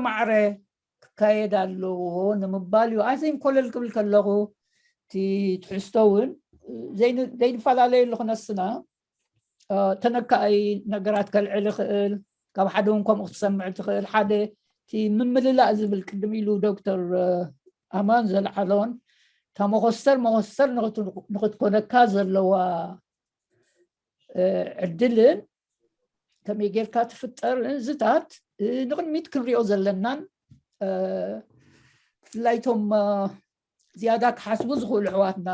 ማዕረ ክካየድ ኣለዎ ንምባል እዩ። ኣዘይም ኮለል ክብል ከለኹ እቲ ትሕዝቶ እውን ዘይንፈላለየሉ ክነስና ተነካኣይ ነገራት ከልዕል ይኽእል። ካብ ሓደ እውን ከምኡ ክትሰምዕ ትኽእል። ሓደ እቲ ምምልላእ ዝብል ቅድም ኢሉ ዶክተር ኣማን ዘልዓሎን እታ መኾስተር መኾስተር ንኽትኮነካ ዘለዋ ዕድልን ከመይ ጌርካ ትፍጠር ዝታት ንቕድሚት ክንሪኦ ዘለናን ብፍላይ ቶም ዝያዳ ክሓስቡ ዝኽእሉ ኣሕዋትና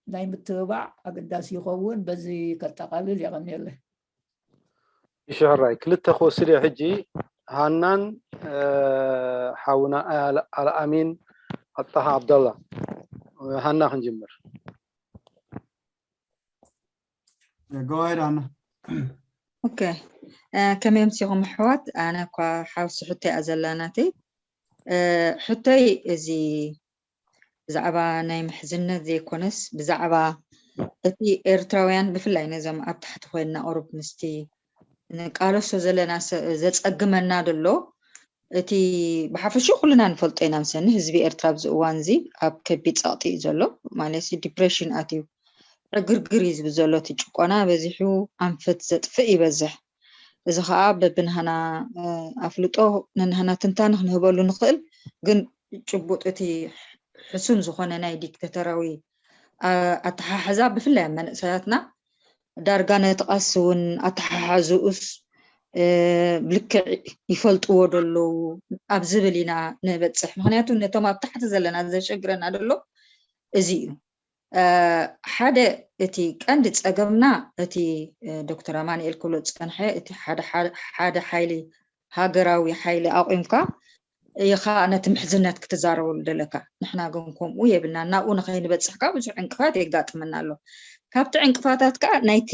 ናይ ምትብባዕ ኣገዳሲ ይኸውን። በዚ ከጠቓልል የቐንየለይ። ይሽሕራይ ክልተ ክወስድ እየ ሕጂ። ሃናን ሓውና ኣልኣሚን ኣጣሃ ዓብደላ። ሃና ክንጅምር። Go ahead, Anna. ኦኬ፣ ከመይ ኣምሲኹም ኣሕዋት? ኣነ እኳ ሓውሲ ሕቶ እያ ዘላ ናተይ። ሕቶይ እዚ ብዛዕባ ናይ ምሕዝነት ዘይኮነስ ብዛዕባ እቲ ኤርትራውያን ብፍላይ ነዞም ኣብ ታሕቲ ኮይንና ቁሩብ ምስቲ ንቃለሶ ዘለና ዘጸግመና ደሎ እቲ ብሓፈሽኡ ኩልና ንፈልጦ ኢና ምሰኒ ህዝቢ ኤርትራ ኣብዚ እዋን እዚ ኣብ ከቢድ ጸቕጢ እዩ ዘሎ። ማለት ዲፕሬሽን ኣትዩ ዕግርግር እዩ ዝብል ዘሎ። እቲ ጭቆና በዚሑ ኣንፈት ዘጥፍእ ይበዝሕ። እዚ ከዓ በብናህና ኣፍልጦ ነናህና ትንታነ ክንህበሉ ንኽእል፣ ግን ጭቡጥ እቲ ሕሱም ዝኾነ ናይ ዲክተተራዊ ኣተሓሕዛ ብፍላይ ኣብ መንእሰያትና ዳርጋ ነቲ ቃልሲ እውን ኣተሓሓዝኡስ ብልክዕ ይፈልጥዎ ዶ ኣለዉ ኣብ ዝብል ኢና ንበፅሕ። ምክንያቱ ነቶም ኣብ ታሕቲ ዘለና ዘሸግረና ዘሎ እዚ እዩ። ሓደ እቲ ቀንዲ ፀገምና እቲ ዶክተር ኣማንኤል ክብሎ ዝፀንሐ እቲ ሓደ ሓይሊ ሃገራዊ ሓይሊ ኣቑምካ ኢኻ ነቲ ምሕዝነት ክትዛረበሉ ደለካ። ንሕና ግን ከምኡ የብልና። ናብኡ ንኸይንበፅሕ ከዓ ብዙሕ ዕንቅፋት የጋጥመና ኣሎ። ካብቲ ዕንቅፋታት ከዓ ናይቲ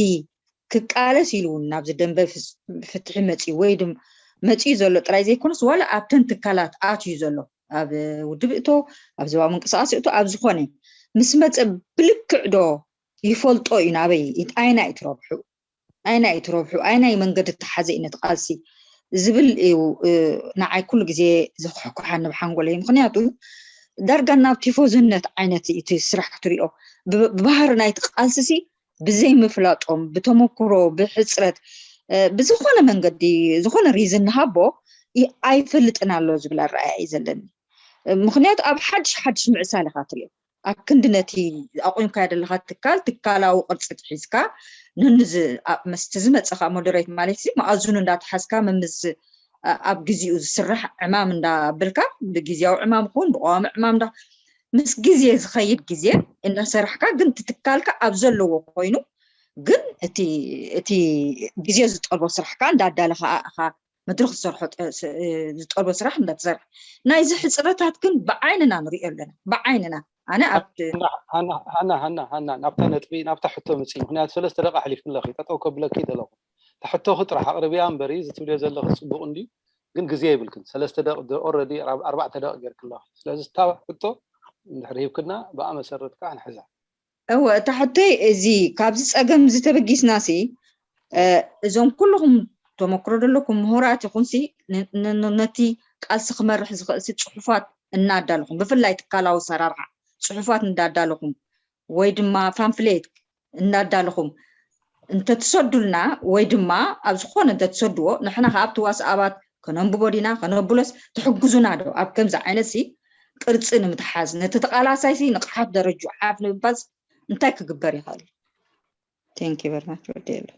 ክቃለስ ኢሉ እውን ናብዚ ደንበ ፍትሒ መፅኡ ወይ ድማ መፅኡ ዘሎ ጥራይ ዘይኮነስ ዋላ ኣብተን ትካላት ኣትዩ ዘሎ ኣብ ውድብ እቶ ኣብ ዞባ ምንቅስቃስ እቶ ኣብ ዝኾነ ምስ መፀ ብልክዕ ዶ ይፈልጦ እዩ ናበይ ኣይና እዩ ትረብሑ ኣይና እዩ ትረብሑ ኣይናይ መንገዲ ተሓዘ እዩ ነቲ ቃልሲ ዝብል እዩ ንዓይ ኩሉ ግዜ ዘኩሕኩሓኒ ብሓንጎለይ። ምክንያቱ ዳርጋ ናብ ቲፎዝነት ዓይነት እዩ እቲ ስራሕ ትሪኦ። ብባህሪ ናይቲ ቃልሲ ሲ ብዘይምፍላጦም ብተመክሮ ብሕፅረት ብዝኾነ መንገዲ ዝኾነ ሪዝን ንሃቦ ኣይፈልጥን ኣሎ ዝብል ኣረኣያ እዩ ዘለኒ። ምክንያቱ ኣብ ሓድሽ ሓድሽ ምዕሳል ኢካ ትሪኦ ኣብ ክንዲ ነቲ ኣቑምካዮ ዘለካ ትካል ትካላዊ ቅርፂ ሒዝካ ነንዚ ምስቲ ዝመፀ ከዓ ሞደሬት ማለት ሲ መኣዝኑ እንዳተሓዝካ መምዝ ኣብ ግዜኡ ዝስራሕ ዕማም እንዳበልካ ብግዜያዊ ዕማም ክውን ብቀዋሚ ዕማም እንዳ ምስ ግዜ ዝኸይድ ግዜ እናሰራሕካ ግን ትትካልካ ኣብ ዘለዎ ኮይኑ ግን እቲ እቲ ግዜ ዝጠልቦ ስራሕ ከዓ እንዳዳለካ ኣኻ መድረክ ዝሰርሖ ዝጠልቦ ስራሕ እንዳተሰርሐ ናይዚ ሕፅረታት ግን ብዓይንና ንሪኦ ኣለና ብዓይንና ኣነ ኣብ ሃና ሃና ናብታ ነጥቢ ናብታ ሕቶ ምፅኢ ምክንያቱ ሰለስተ ደቂ ኣሕሊፍክለኺ ጠጠው ከብለኪ ዘለኹ ሕቶኺ ጥራሕ ኣቅርብያ እምበሪ እዚ ትብልዮ ዘለኺ ፅቡቅ እንድዩ ግን ግዜ የብልክን ሰለስተ ደቂ ኦረዲ ኣርባዕተ ደቂ ጌርክለኺ ስለዚ እታ ሕቶ እንድሕር ሂብክና ብኣ መሰረት ከዓ ንሕዛ እወ እታ ሕቶይ እዚ ካብዚ ፀገም እዚ ተበጊስና ሲ እዞም ኩልኹም ተመክሮ ዘለኩም ምሁራት ይኹን ሲ ነቲ ቃልሲ ክመርሕ ዝኽእል ሲ ፅሑፋት እናዳለኹም ብፍላይ ትካላዊ ሰራርሓ ፅሑፋት እንዳዳለኹም ወይ ድማ ፋምፍሌት እናዳለኹም እንተትሰዱልና ወይ ድማ ኣብ ዝኾነ እንተትሰድዎ ንሕና ከኣብቲ ዋስኣባት ከነንብቦ ዲና ከነብሎስ ትሕግዙና ዶ ኣብ ከምዚ ዓይነት ሲ ቅርፂ ንምትሓዝ ነቲ ተቃላሳይ ሲ ንቕሓት ደረጁ ሓፍ ንምባል እንታይ ክግበር ይኽእል? Thank you very much ወዲ የለ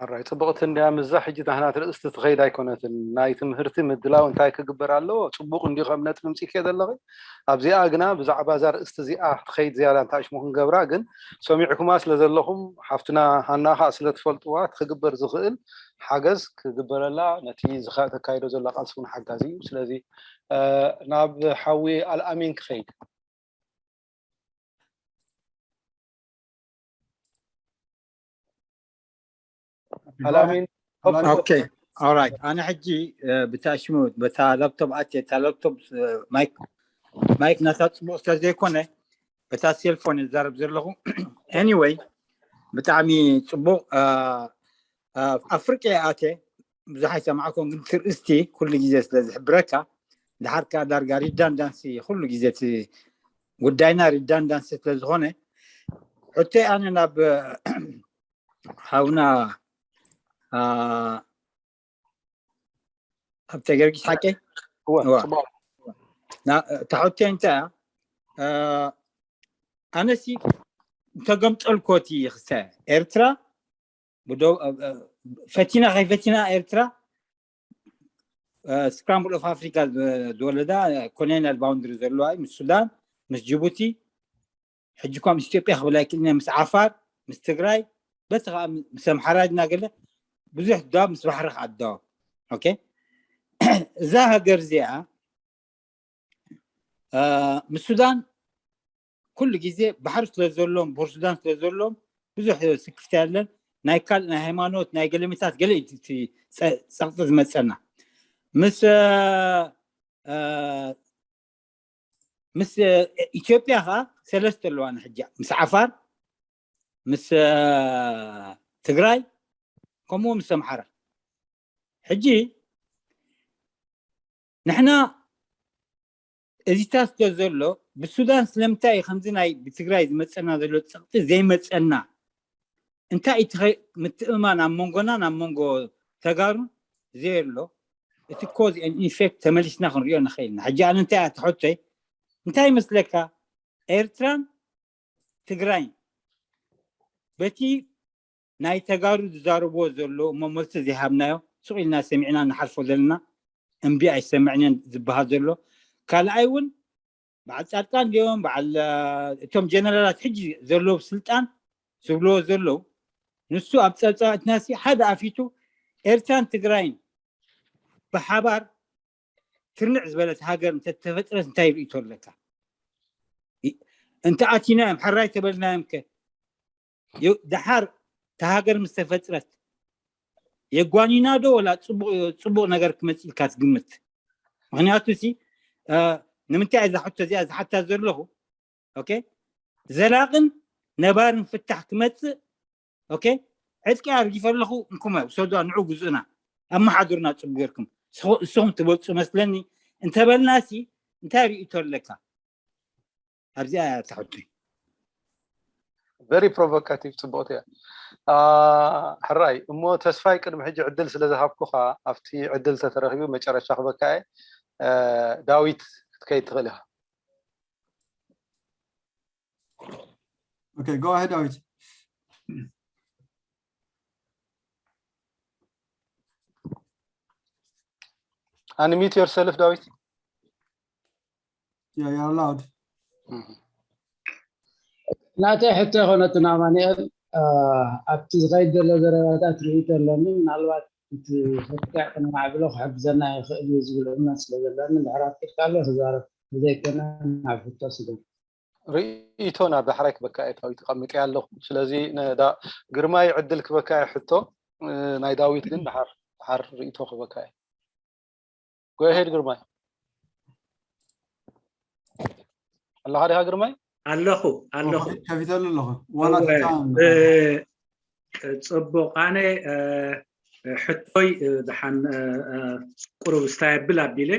ኣራይ ፅቡቕቲ እንድያ ምዛ ሕጂ ናህና ትርእስቲ ትኸይድ ኣይኮነትን ናይ ትምህርቲ ምድላው እንታይ ክግበር ኣለዎ ፅቡቕ እንዲ ከም ነጥቢ ምፅኢክዮ ዘለኺ ኣብዚኣ ግና ብዛዕባ እዛ ርእስቲ እዚኣ ትኸይድ ዝያዳ እንታይ ሽሙ ክንገብራ ግን ሰሚዕኩማ ስለ ዘለኹም ሓፍትና ሃና ከዓ ስለ ትፈልጥዋ ክግበር ዝኽእል ሓገዝ ክግበረላ ነቲ ተካይዶ ዘሎ ቃልሲ እውን ሓጋዚ እዩ ስለዚ ናብ ሓዊ ኣልኣሚን ክኸይድ ኣላሚን ኦኬ ኦራይት ኣነ ሕጂ ብታ ሽሙ በታ ላፕቶፕ ኣትየ እታ ላፕቶፕ ማይክ ማይክ ናታ ፅቡቅ ስለ ዘይኮነ በታ ሴልፎን ይዛረብ ዘለኹ ኤኒወይ ብጣዕሚ ፅቡቅ ኣፍሪቀ ኣትየ ብዙሕ ኣይሰማዕኩም ግን ትርእስቲ ኩሉ ግዜ ስለ ዝሕብረካ ድሓር ከዓ ዳርጋ ሪዳንዳንሲ ኩሉ ግዜ እቲ ጉዳይና ሪዳንዳንሲ ስለዝኾነ ሕቶይ ኣነ ናብ ሓውና ኣብ ተገርጊስ ሓቀይ እታ ሕቶይ እንታይ እያ? ኣነሲ እንተገምጠልኮቲ ክሰ ኤርትራ ፈቲና ከይፈቲና ኤርትራ ስክራምብል ኦፍ ኣፍሪካ ዝወለዳ ኮሎኒያል ባውንድሪ ዘለዋ ምስ ሱዳን ምስ ጅቡቲ ሕጂ እኳ ምስ ኢትዮጵያ ክብል ኣይክእልን ምስ ዓፋር ምስ ትግራይ በቲ ከዓ ምስ ኣምሓራ ድና ገለ ብዙሕ ዳ ምስ ባሕሪ ከዓ ዳው ኦኬ እዛ ሃገር እዚኣ ምስ ሱዳን ኩሉ ግዜ ባሕሪ ስለ ዘሎም ቦር ሱዳን ስለ ዘሎም ብዙሕ ስክፍታ ያለን ናይ ካልእ ናይ ሃይማኖት ናይ ገለመታት ገለ ጸቕጢ ዝመፀና ምስ ምስ ኢትዮጵያ ከዓ ሰለስተ ኣለዋ ንሕጂ ምስ ዓፋር ምስ ትግራይ ከምኡ ምስ ኣምሓራ ሕጂ ንሕና እዚታት ስለ ዘሎ ብሱዳን ስለምንታይ እዩ ከምዚ ናይ ብትግራይ ዝመፀና ዘሎ ፀቕጢ ዘይመፀና እንታይ እቲ ምትእምማን ኣብ መንጎና ናብ መንጎ ተጋሩ ዘየሎ እቲ ኮዝ ኢፌክት ተመሊስና ክንሪኦ ንኽእል ኢና ሕጂ ኣነ እንታይ እያ ትሕቶይ እንታይ ይመስለካ ኤርትራን ትግራይን በቲ ናይ ተጋሩ ዝዛረብዎ ዘሎ እሞ መልሲ ዘይሃብናዮ ስቕ ኢልና ሰሚዕና ንሓልፎ ዘለና እምቢ ኣይሰምዕንን ዝበሃል ዘሎ ካልኣይ እውን በዓል ፃድቃን ድዮም በዓል እቶም ጀነራላት ሕጂ ዘለዉ ስልጣን ዝብልዎ ዘለዉ ንሱ ኣብ ፀብፃባትና ሓደ ኣፊቱ ኤርትራን ትግራይን ብሓባር ትርንዕ ዝበለት ሃገር እንተተፈጥረት እንታይ ርእቶ ኣለካ እንተ ኣቲናዮም ሕራይ ተበልናዮም ከ ደሓር ተሃገር ምስ ተፈጥረት የጓኒና ዶ ወላ ፅቡቅ ነገር ክመፅእ ኢልካ ትግምት ምክንያቱ ሲ ንምንታይ እዛ ሕቶ እዚኣ ዝሓታ ዘለኹ ዘላቅን ነባርን ፍታሕ ክመፅእ ዕጥቂ ኣርጊፈ ኣለኹ እንኩመ ውሰዱ ንዑ ግዙእና ኣመሓድሩና ፅቡቅ ጌርኩም ንስኹም ትበልፁ መስለኒ እንተበልና ሲ እንታይ ርእቶ ኣለካ ኣብዚኣ እያ ትሕቶይ very provocative ፅቡቅቲ እያ ሕራይ እሞ ተስፋይ ቅድሚ ሕጂ ዕድል ስለ ዝሃብኩካ ኣብቲ ዕድል ተተረኪቡ መጨረሻ ክበካ እየ ዳዊት ክትከይድ ትኽእል ኢኻ Okay, go ahead, David. Unmute yourself, David. Yeah, you're allowed. ናተይ ሕቶ ይኮነትን ኣማኒኤል ኣብቲ ዝኸይድ ዘሎ ዘረባታት ርእይቶ ኣለኒ ምናልባት እቲ ክትዕ ክንማዕብሎ ክሕግዘና ይኽእል እዩ ዝብል እምነት ስለ ዘለኒ ድሕራት ክድካ ኣሎ ክዛረብ ተዘይኮነ ናብ ሕቶ ስገር ርእይቶና ዳሕራይ ክበካ እየ ዳዊት ተቐሚጠ ኣለኹ ስለዚ ግርማይ ዕድል ክበካ እየ ሕቶ ናይ ዳዊት ግን ድሓር ድሓር ርእይቶ ክበካ እየ ጎሄድ ግርማይ ኣለኻ ዲኻ ግርማይ ኣለኹ ኣለኹ ከፊተሉ ኣለኹ ዋላ ፅቡቅ ኣነ ሕቶይ ደሓን ቁሩብ ስታይ ኣብል ኣቢለ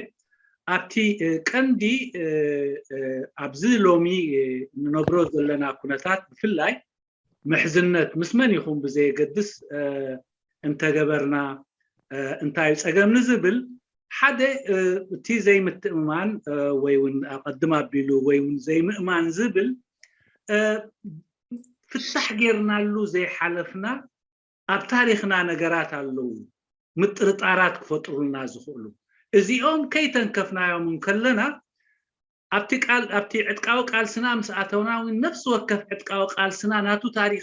ኣብቲ ቀንዲ ኣብዚ ሎሚ ንነብሮ ዘለና ኩነታት ብፍላይ ምሕዝነት ምስ መን ይኹን ብዘየገድስ እንተገበርና እንታይ እዩ ፀገም ንዝብል ሓደ እቲ ዘይምትእምማን ወይ እውን ኣቐድም ኣቢሉ ወይ እውን ዘይምእማን ዝብል ፍታሕ ጌርናሉ ዘይሓለፍና ኣብ ታሪኽና ነገራት ኣለዉ ምጥርጣራት ክፈጥሩልና ዝኽእሉ እዚኦም ከይተንከፍናዮም እንከለና ኣብቲ ቃል ኣብቲ ዕጥቃዊ ቃልስና ምስ ኣተውና እውን ነፍሲ ወከፍ ዕጥቃዊ ቃልስና ናቱ ታሪክ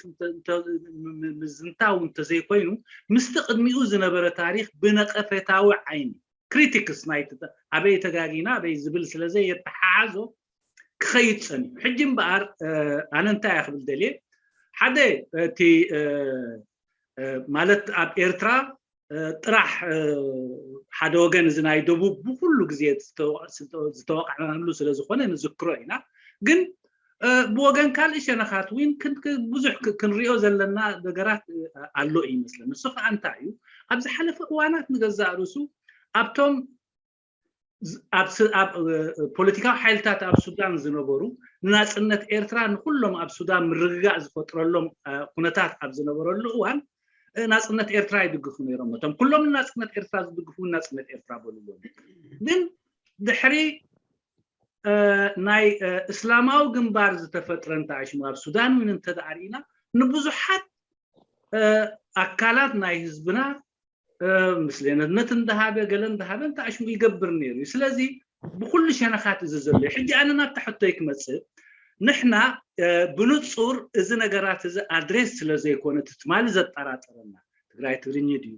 ምዝንታው እንተዘይኮይኑ ምስቲ ቅድሚኡ ዝነበረ ታሪክ ብነቀፌታዊ ዓይኒ ክሪቲክስ ናይ ኣበይ ተጋጊና ኣበይ ዝብል ስለዘየተሓሓዞ ክኸይድ ፀኒሑ ሕጂ እምበኣር ኣነ እንታይ እያ ክብል ደልየ ሓደ እቲ ማለት ኣብ ኤርትራ ጥራሕ ሓደ ወገን እዚ ናይ ደቡብ ብኩሉ ግዜ ዝተወቃዕናሉ ስለዝኮነ ንዝክሮ ኢና ግን ብወገን ካልእ ሸነኻት እውን ብዙሕ ክንሪኦ ዘለና ነገራት ኣሎ እዩ ይመስለኒ ንሱ ከዓ እንታይ እዩ ኣብ ዝሓለፈ እዋናት ንገዛእ ርእሱ ኣብቶም ኣብ ፖለቲካዊ ሓይልታት ኣብ ሱዳን ዝነበሩ ንናፅነት ኤርትራ ንኩሎም ኣብ ሱዳን ምርግጋእ ዝፈጥረሎም ኩነታት ኣብ ዝነበረሉ እዋን ናፅነት ኤርትራ ይድግፉ ነይሮም። እቶም ኩሎም ናፅነት ኤርትራ ዝድግፉ ናፅነት ኤርትራ በልዎም። ግን ድሕሪ ናይ እስላማዊ ግንባር ዝተፈጥረ እንተኣሽሙ ኣብ ሱዳን እውን እንተደኣ ርኢና ንብዙሓት ኣካላት ናይ ህዝብና ምስሌነነት እንዳሃበ ገለ እንዳሃበ እንተኣሽሙ ይገብር ነይሩ እዩ። ስለዚ ብኩሉ ሸነኻት እዚ ዘሎ እዩ። ሕጂ ኣነ ናብታ ሕቶይ ክመፅእ፣ ንሕና ብንፁር እዚ ነገራት እዚ ኣድሬስ ስለ ዘይኮነ እቲ ትማሊ ዘጠራጠረና ትግራይ ትግርኝ ድዩ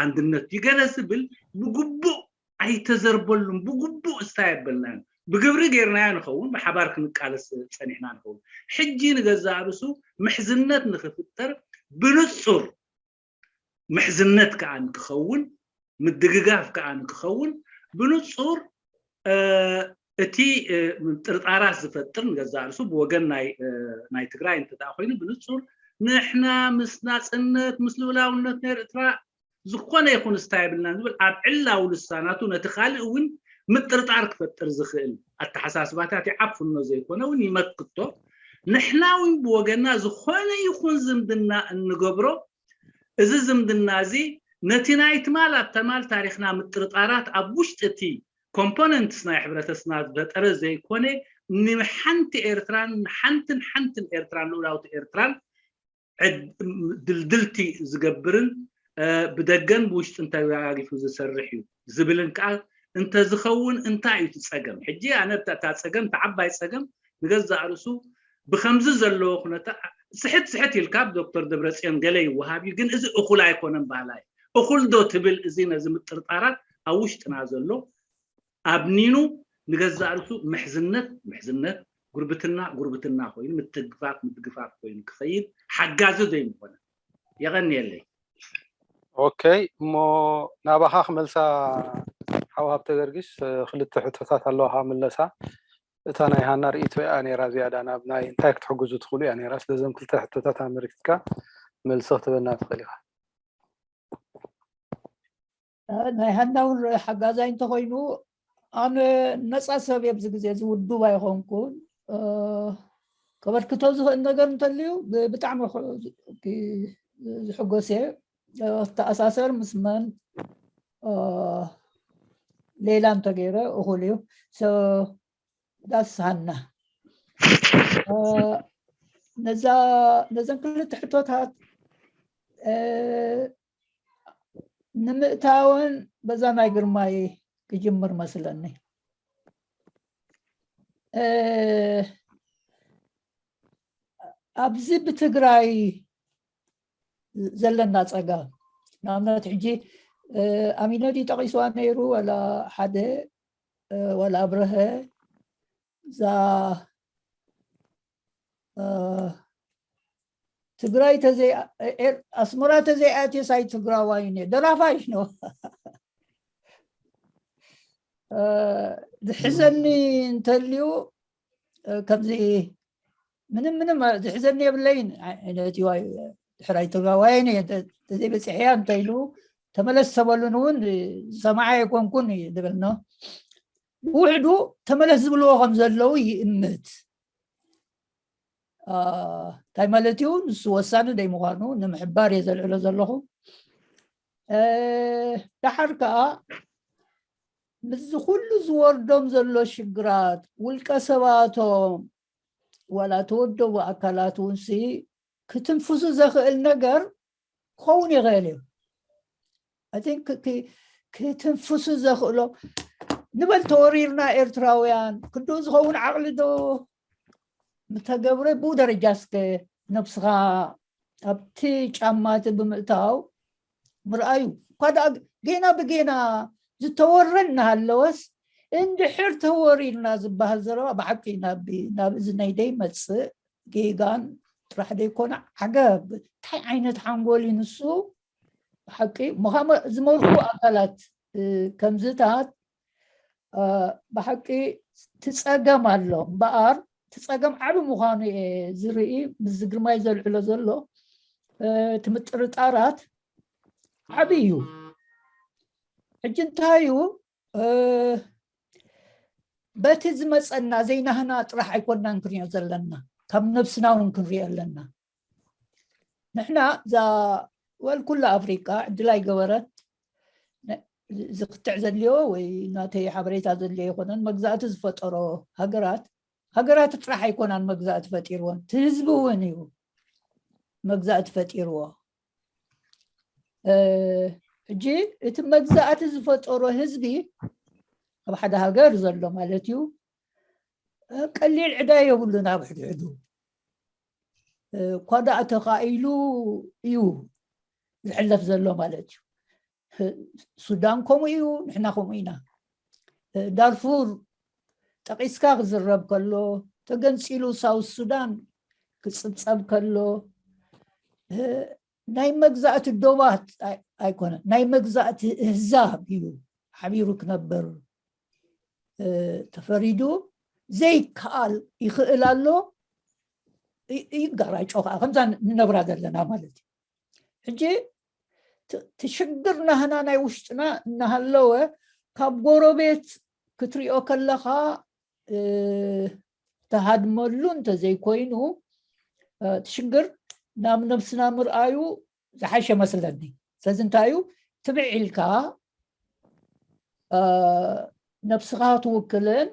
ኣንድነት ድዩ ገለ ዝብል ብግቡእ ኣይተዘርበሉን፣ ብግቡእ እስታይ ኣበልናን ብግብሪ ጌርናዮ ንኸውን ብሓባር ክንቃለስ ፀኒሕና ንኸውን። ሕጂ ንገዛእ ርእሱ ምሕዝነት ንክፍጠር ብንፁር ምሕዝነት ከዓ ንክኸውን ምድግጋፍ ከዓ ንክኸውን ብንፁር እቲ ጥርጣራት ዝፈጥር ንገዛእ ርእሱ ብወገን ናይ ትግራይ እንተ ኮይኑ ብንፁር ንሕና ምስ ናፅነት ምስ ልኡላውነት ናይ ኤርትራ ዝኾነ ይኹን እስታ የብልናን ዝብል ኣብ ዕላዊ ልሳናቱ ነቲ ካልእ እውን ምጥርጣር ክፈጥር ዝኽእል ኣተሓሳስባታት ይዓፍኖ ዘይኮነ እውን ይመክቶ። ንሕና እውን ብወገና ዝኾነ ይኹን ዝምድና እንገብሮ እዚ ዝምድና እዚ ነቲ ናይ ትማል ኣብ ተማል ታሪኽና ምጥርጣራት ኣብ ውሽጢ እቲ ኮምፖነንትስ ናይ ሕብረተስና ዝፈጠረ ዘይኮነ ንሓንቲ ኤርትራን ንሓንትን ሓንትን ኤርትራን ልኡላውቲ ኤርትራን ድልድልቲ ዝገብርን ብደገን ብውሽጥን ተጋጊፉ ዝሰርሕ እዩ ዝብልን ከዓ እንተዝኸውን እንታይ እዩ እቲ ፀገም? ሕጂ ኣነ እታ ፀገም እታ ዓባይ ፀገም ንገዛእ ርእሱ ብከምዚ ዘለዎ ኩነታ ስሕት ስሕት ኢልካ ብ ዶክተር ደብረፅዮን ገለ ይወሃብ እዩ፣ ግን እዚ እኹል ኣይኮነን ባህላ እዩ። እኹል ዶ ትብል እዚ ነዚ ምጥርጣራት ኣብ ውሽጥና ዘሎ ኣብኒኑ ንገዛእ ርእሱ ምሕዝነት ምሕዝነት፣ ጉርብትና ጉርብትና ኮይኑ፣ ምትግፋፍ ምትግፋፍ ኮይኑ ክኸይድ ሓጋዚ ዘይምኾነ። የቐንየለይ። ኦኬ፣ እሞ ናባኻ ክመልሳ ሓው ሃብተ ገርጊስ ክልተ ሕቶታት ኣለዋኻ ምለሳ። እታ ናይ ሃና ርእይቶ እያ ነይራ ዝያዳ ናብ ናይ እንታይ ክትሕግዙ ትኽእሉ እያ ነይራ። ስለዞም ክልተ ሕቶታት ኣመልኪትካ መልሲ ክትበና ትኽእል ኢኻ። ናይ ሃና እውን ሓጋዛይ እንተኮይኑ ኣነ ነፃ ሰብ ኣብዚ ግዜ ዝውዱብ ኣይኮንኩን። ከበርክቶ ዝኽእል ነገር እንተልዩ ብጣዕሚ ዝሕጎስ እየ። ተኣሳሰር ምስ መን ሌላ እንተገይረ እኹል እዩ። ዳስሃና ነዛ ነዘን ክልተ ሕቶታት ንምእታወን በዛ ናይ ግርማይ ክጅምር መስለኒ። ኣብዚ ብትግራይ ዘለና ፀገም ንኣብነት ሕጂ ኣሚነዲ ጠቂስዋ ነይሩ ወላ ሓደ ወላ ኣብረሀ እዛ ትግራይ ተዘይ ኣስመራ ተዘይኣትየስ ኣይትግራዋይን እየ ደራፋይ ነው። ዝሕዘኒ እንተልዩ ከምዚ ምንም ምንም ዝሕዘኒ የብለይን። ነቲ ድሕራይ ትግራዋይን እየ ተዘይበፅሕያ እንተኢሉ ተመለስ ተበሉን እውን ዝሰማዓ ኣይኮንኩን እዩ ዝብል ነው። ብውሕዱ ተመለስ ዝብልዎ ከም ዘለዉ ይእምት። እንታይ ማለት እዩ? ንሱ ወሳኒ ደይ ምዃኑ ንምሕባር እየ ዘልዕሎ ዘለኹ። ደሓር ከዓ ምስዚ ኩሉ ዝወርዶም ዘሎ ሽግራት ውልቀ ሰባቶም ዋላ ተወደቡ ኣካላት እውን ሲ ክትንፍሱ ዘኽእል ነገር ክኸውን ይኽእል እዩ። I think ክትንፍሱ ዘኽእሎ ንበል ተወሪርና ኤርትራውያን ክንድኡ ዝኸውን ዓቕሊ ዶ ምተገብረ ብኡ ደረጃ እስከ ነብስኻ ኣብቲ ጫማቲ ብምእታው ምርኣዩ እኳ ደኣ ጌና ብጌና ዝተወረ እናሃለወስ እንድሕር ተወሪርና ዝበሃል ዘረባ ብሓቂ ናብ እዝነይ ደይመፅእ ጌጋን ጥራሕ ደይኮነ ዓገብ እንታይ ዓይነት ሓንጎል እዩ ንሱ ብሓቂ ምዃኑ ዝመልኩ ኣካላት ከምዝታት ብሓቂ ትፀገም ኣሎ እምበኣር ትፀገም ዓቢ ምዃኑ እየ ዝርኢ ምስ ግርማይ ዘልዕሎ ዘሎ እቲ ምጥርጣራት ዓቢ እዩ ሕጂ እንታይ እዩ በቲ ዝመፀና ዘይናህና ጥራሕ ኣይኮናን ክንሪኦ ዘለና፣ ካብ ነብስና እውን ክንሪኦ ኣለና። ንሕና እዛ ወል ኩላ ኣፍሪቃ ዕድል ኣይገበረት። ዝክትዕ ዘድልዮ ወይ ናተይ ሓበሬታ ዘድልዮ ኣይኮነን። መግዛእቲ ዝፈጠሮ ሃገራት ሃገራት ጥራሕ ኣይኮናን መግዛእቲ ፈጢርዎን፣ እቲ ህዝቢ እውን እዩ መግዛእቲ ፈጢርዎ። ሕጂ እቲ መግዛእቲ ዝፈጠሮ ህዝቢ ኣብ ሓደ ሃገር ዘሎ ማለት እዩ፣ ቀሊል ዕዳ የብሉን። ኣብ ሕድሕዱ እኳ ደኣ ተኻኢሉ እዩ ዝሕለፍ ዘሎ ማለት እዩ። ሱዳን ከምኡ እዩ፣ ንሕና ከምኡ ኢና። ዳርፉር ጠቒስካ ክዝረብ ከሎ፣ ተገንፂሉ ሳውት ሱዳን ክፅብፀብ ከሎ፣ ናይ መግዛእቲ ዶባት ኣይኮነን፣ ናይ መግዛእቲ እህዛብ እዩ ሓቢሩ ክነብር ተፈሪዱ። ዘይከኣል ይኽእል ኣሎ፣ ይጋራጮ ከዓ ከምዛ ንነብራ ዘለና ማለት እዩ። ሕጂ ትሽግር ናህና ናይ ውሽጥና እናሃለወ ካብ ጎረቤት ክትሪኦ ከለኻ ተሃድመሉ እንተዘይኮይኑ ትሽግር ናብ ነብስና ምርኣዩ ዝሓሸ መስለኒ። ስለዚ እንታይ እዩ ትብዕ ኢልካ ነብስኻ ትውክልን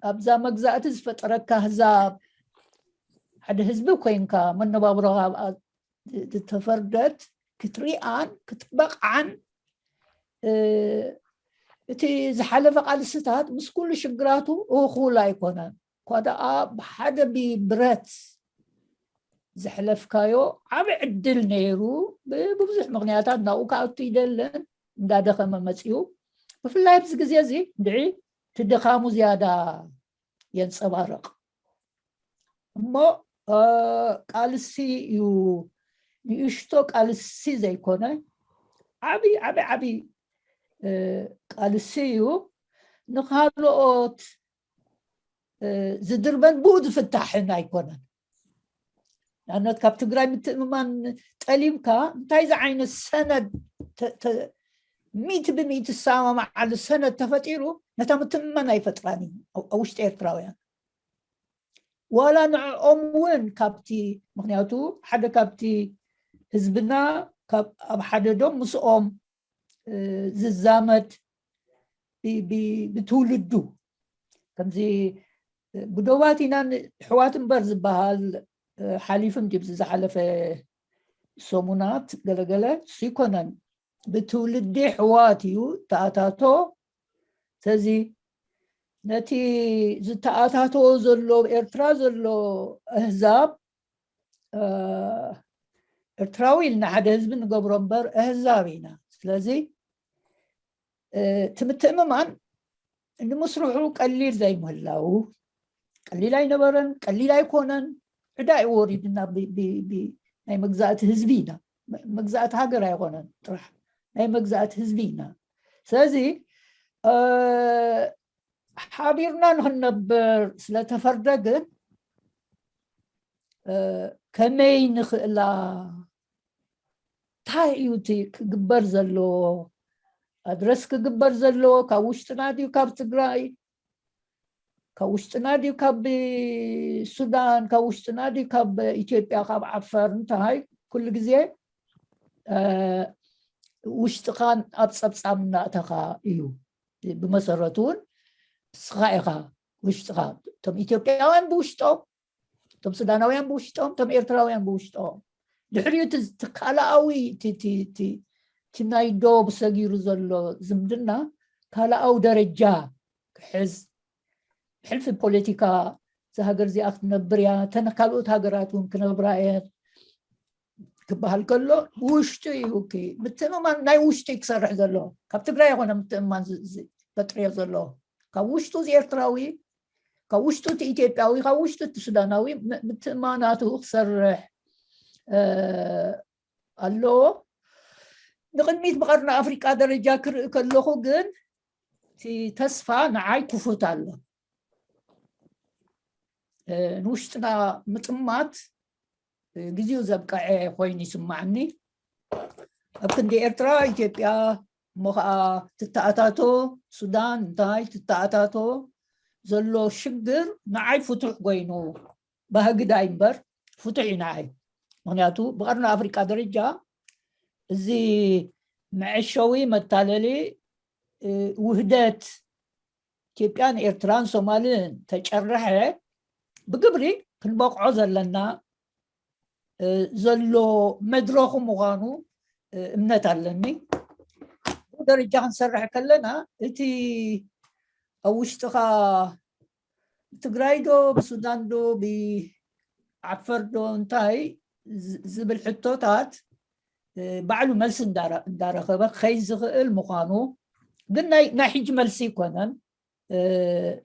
ኣብዛ መግዛእቲ ዝፈጠረካ ህዛብ ሓደ ህዝቢ ኮይንካ መነባብሮኻ ዝተፈርደት ክትሪኣን ክትበቕዓን እቲ ዝሓለፈ ቃልስታት ምስ ኩሉ ሽግራቱ እኹል ኣይኮነን። እኳ ደኣ ብሓደ ብብረት ዘሕለፍካዮ ዓቢ ዕድል ነይሩ። ብብዙሕ ምኽንያታት ናብኡ ክኣቱ ይደልን እንዳደኸመ መጺኡ። ብፍላይ ኣብዚ ግዜ እዚ እንድዒ እቲ ድኻሙ ዝያዳ የንጸባርቕ። እሞ ቃልሲ እዩ፣ ንእሽቶ ቃልሲ ዘይኮነ ዓቢ ዓቢ ዓቢ ቃልሲ እዩ። ንኻልኦት ዝድርበን ብኡ ዝፍታሕን ኣይኮነን። ንኣብነት ካብ ትግራይ ምትእምማን ጠሊብካ እንታይ ዝዓይነት ሰነድ ሚእቲ ብሚእቲ ዝሰማማዓሉ ሰነድ ተፈጢሩ ነታ ምትእምማን ኣይፈጥራን እዩ ኣብ ውሽጢ ኤርትራውያን። ዋላ ንዕኦም እውን ካብቲ ምክንያቱ ሓደ ካብቲ ህዝብና ኣብ ሓደ ዶም ምስኦም ዝዛመድ ብትውልዱ ከምዚ ብዶባት ኢና ሕዋት እምበር ዝበሃል ሓሊፉ እንዲ ዝሓለፈ ሰሙናት ገለገለ እሱ ይኮነን ብትውልዲ ሕዋት እዩ ተኣታቶ። ስለዚ ነቲ ዝተኣታቶ ዘሎ ኤርትራ ዘሎ ኣህዛብ ኤርትራዊ ኢልና ሓደ ህዝቢ ንገብሮ እምበር ኣህዛብ ኢና። ስለዚ እቲ ምትእምማን ንምስርሑ ቀሊል ዘይምህላው ቀሊል ኣይነበረን፣ ቀሊል ኣይኮነን። ዕዳ እዩ ወሪድና ናይ መግዛእቲ ህዝቢ ኢና። መግዛእቲ ሃገር ኣይኮነን ጥራሕ ናይ መግዛእቲ ህዝቢ ኢና። ስለዚ ሓቢርና ንክንነብር ስለተፈርደ ግን ከመይ ንኽእላ እንታይ እዩ እቲ ክግበር ዘለዎ? ኣድረስ ክግበር ዘለዎ ካብ ውሽጥና ድዩ ካብ ትግራይ? ካብ ውሽጥና ድዩ ካብ ሱዳን? ካብ ውሽጥና ድዩ ካብ ኢትዮጵያ? ካብ ዓፈር? እንታይ ኩሉ ግዜ ውሽጥኻን ኣብ ፀብፃብ እናእተኻ እዩ። ብመሰረቱ እውን ንስኻ ኢኻ ውሽጥኻ። እቶም ኢትዮጵያውያን ብውሽጦም፣ እቶም ሱዳናውያን ብውሽጦም፣ እቶም ኤርትራውያን ብውሽጦም። ድሕሪኡ እቲ ካልኣዊ እቲ ናይ ዶብ ሰጊሩ ዘሎ ዝምድና ካልኣዊ ደረጃ ክሕዝ ብሕልፊ ፖለቲካ እዛ ሃገር እዚኣ ክትነብር እያ፣ እተን ካልኦት ሃገራት እውን ክነብራ እየን ክበሃል ከሎ ውሽጡ እዩ ምትእምማን ናይ ውሽጡ እዩ ክሰርሕ ዘሎ። ካብ ትግራይ ይኮነ ምትእምማን ፈጥርዮ ዘሎ ካብ ውሽጡ እዚ ኤርትራዊ ካብ ውሽጡ እቲ ኢትዮጵያዊ ካብ ውሽጡ እቲ ሱዳናዊ ምትእማናቱ ክሰርሕ ኣለዎ። ንቅድሚት ብቀርኒ ኣፍሪቃ ደረጃ ክርኢ ከለኹ ግን እቲ ተስፋ ንዓይ ክፉት ኣሎ። ንውሽጥና ምጥማት ግዜኡ ዘብቀዐ ኮይኑ ይስማዓኒ። ኣብ ክንዲ ኤርትራ ኢትዮጵያ እሞ ከዓ ትተኣታቶ ሱዳን እንታይ ትተኣታቶ ዘሎ ሽግር ንዓይ ፍቱሕ ኮይኑ ባህግዳይ እምበር ፍቱሕ እዩ ንዓይ። ምክንያቱ ብቀርኒ ኣፍሪቃ ደረጃ እዚ መዐሸዊ መታለሊ ውህደት ኢትዮጵያን ኤርትራን ሶማልን ተጨረሐ ብግብሪ ክንበቕዖ ዘለና ዘሎ መድረኹ ምዃኑ እምነት ኣለኒ። ደረጃ ክንሰርሕ ከለና እቲ ኣብ ውሽጥኻ ብትግራይ ዶ ብሱዳን ዶ ብዓፈር ዶ እንታይ ዝብል ሕቶታት ባዕሉ መልሲ እንዳረኸበ ክኸይድ ዝኽእል ምዃኑ ግን ናይ ሕጂ መልሲ ይኮነን።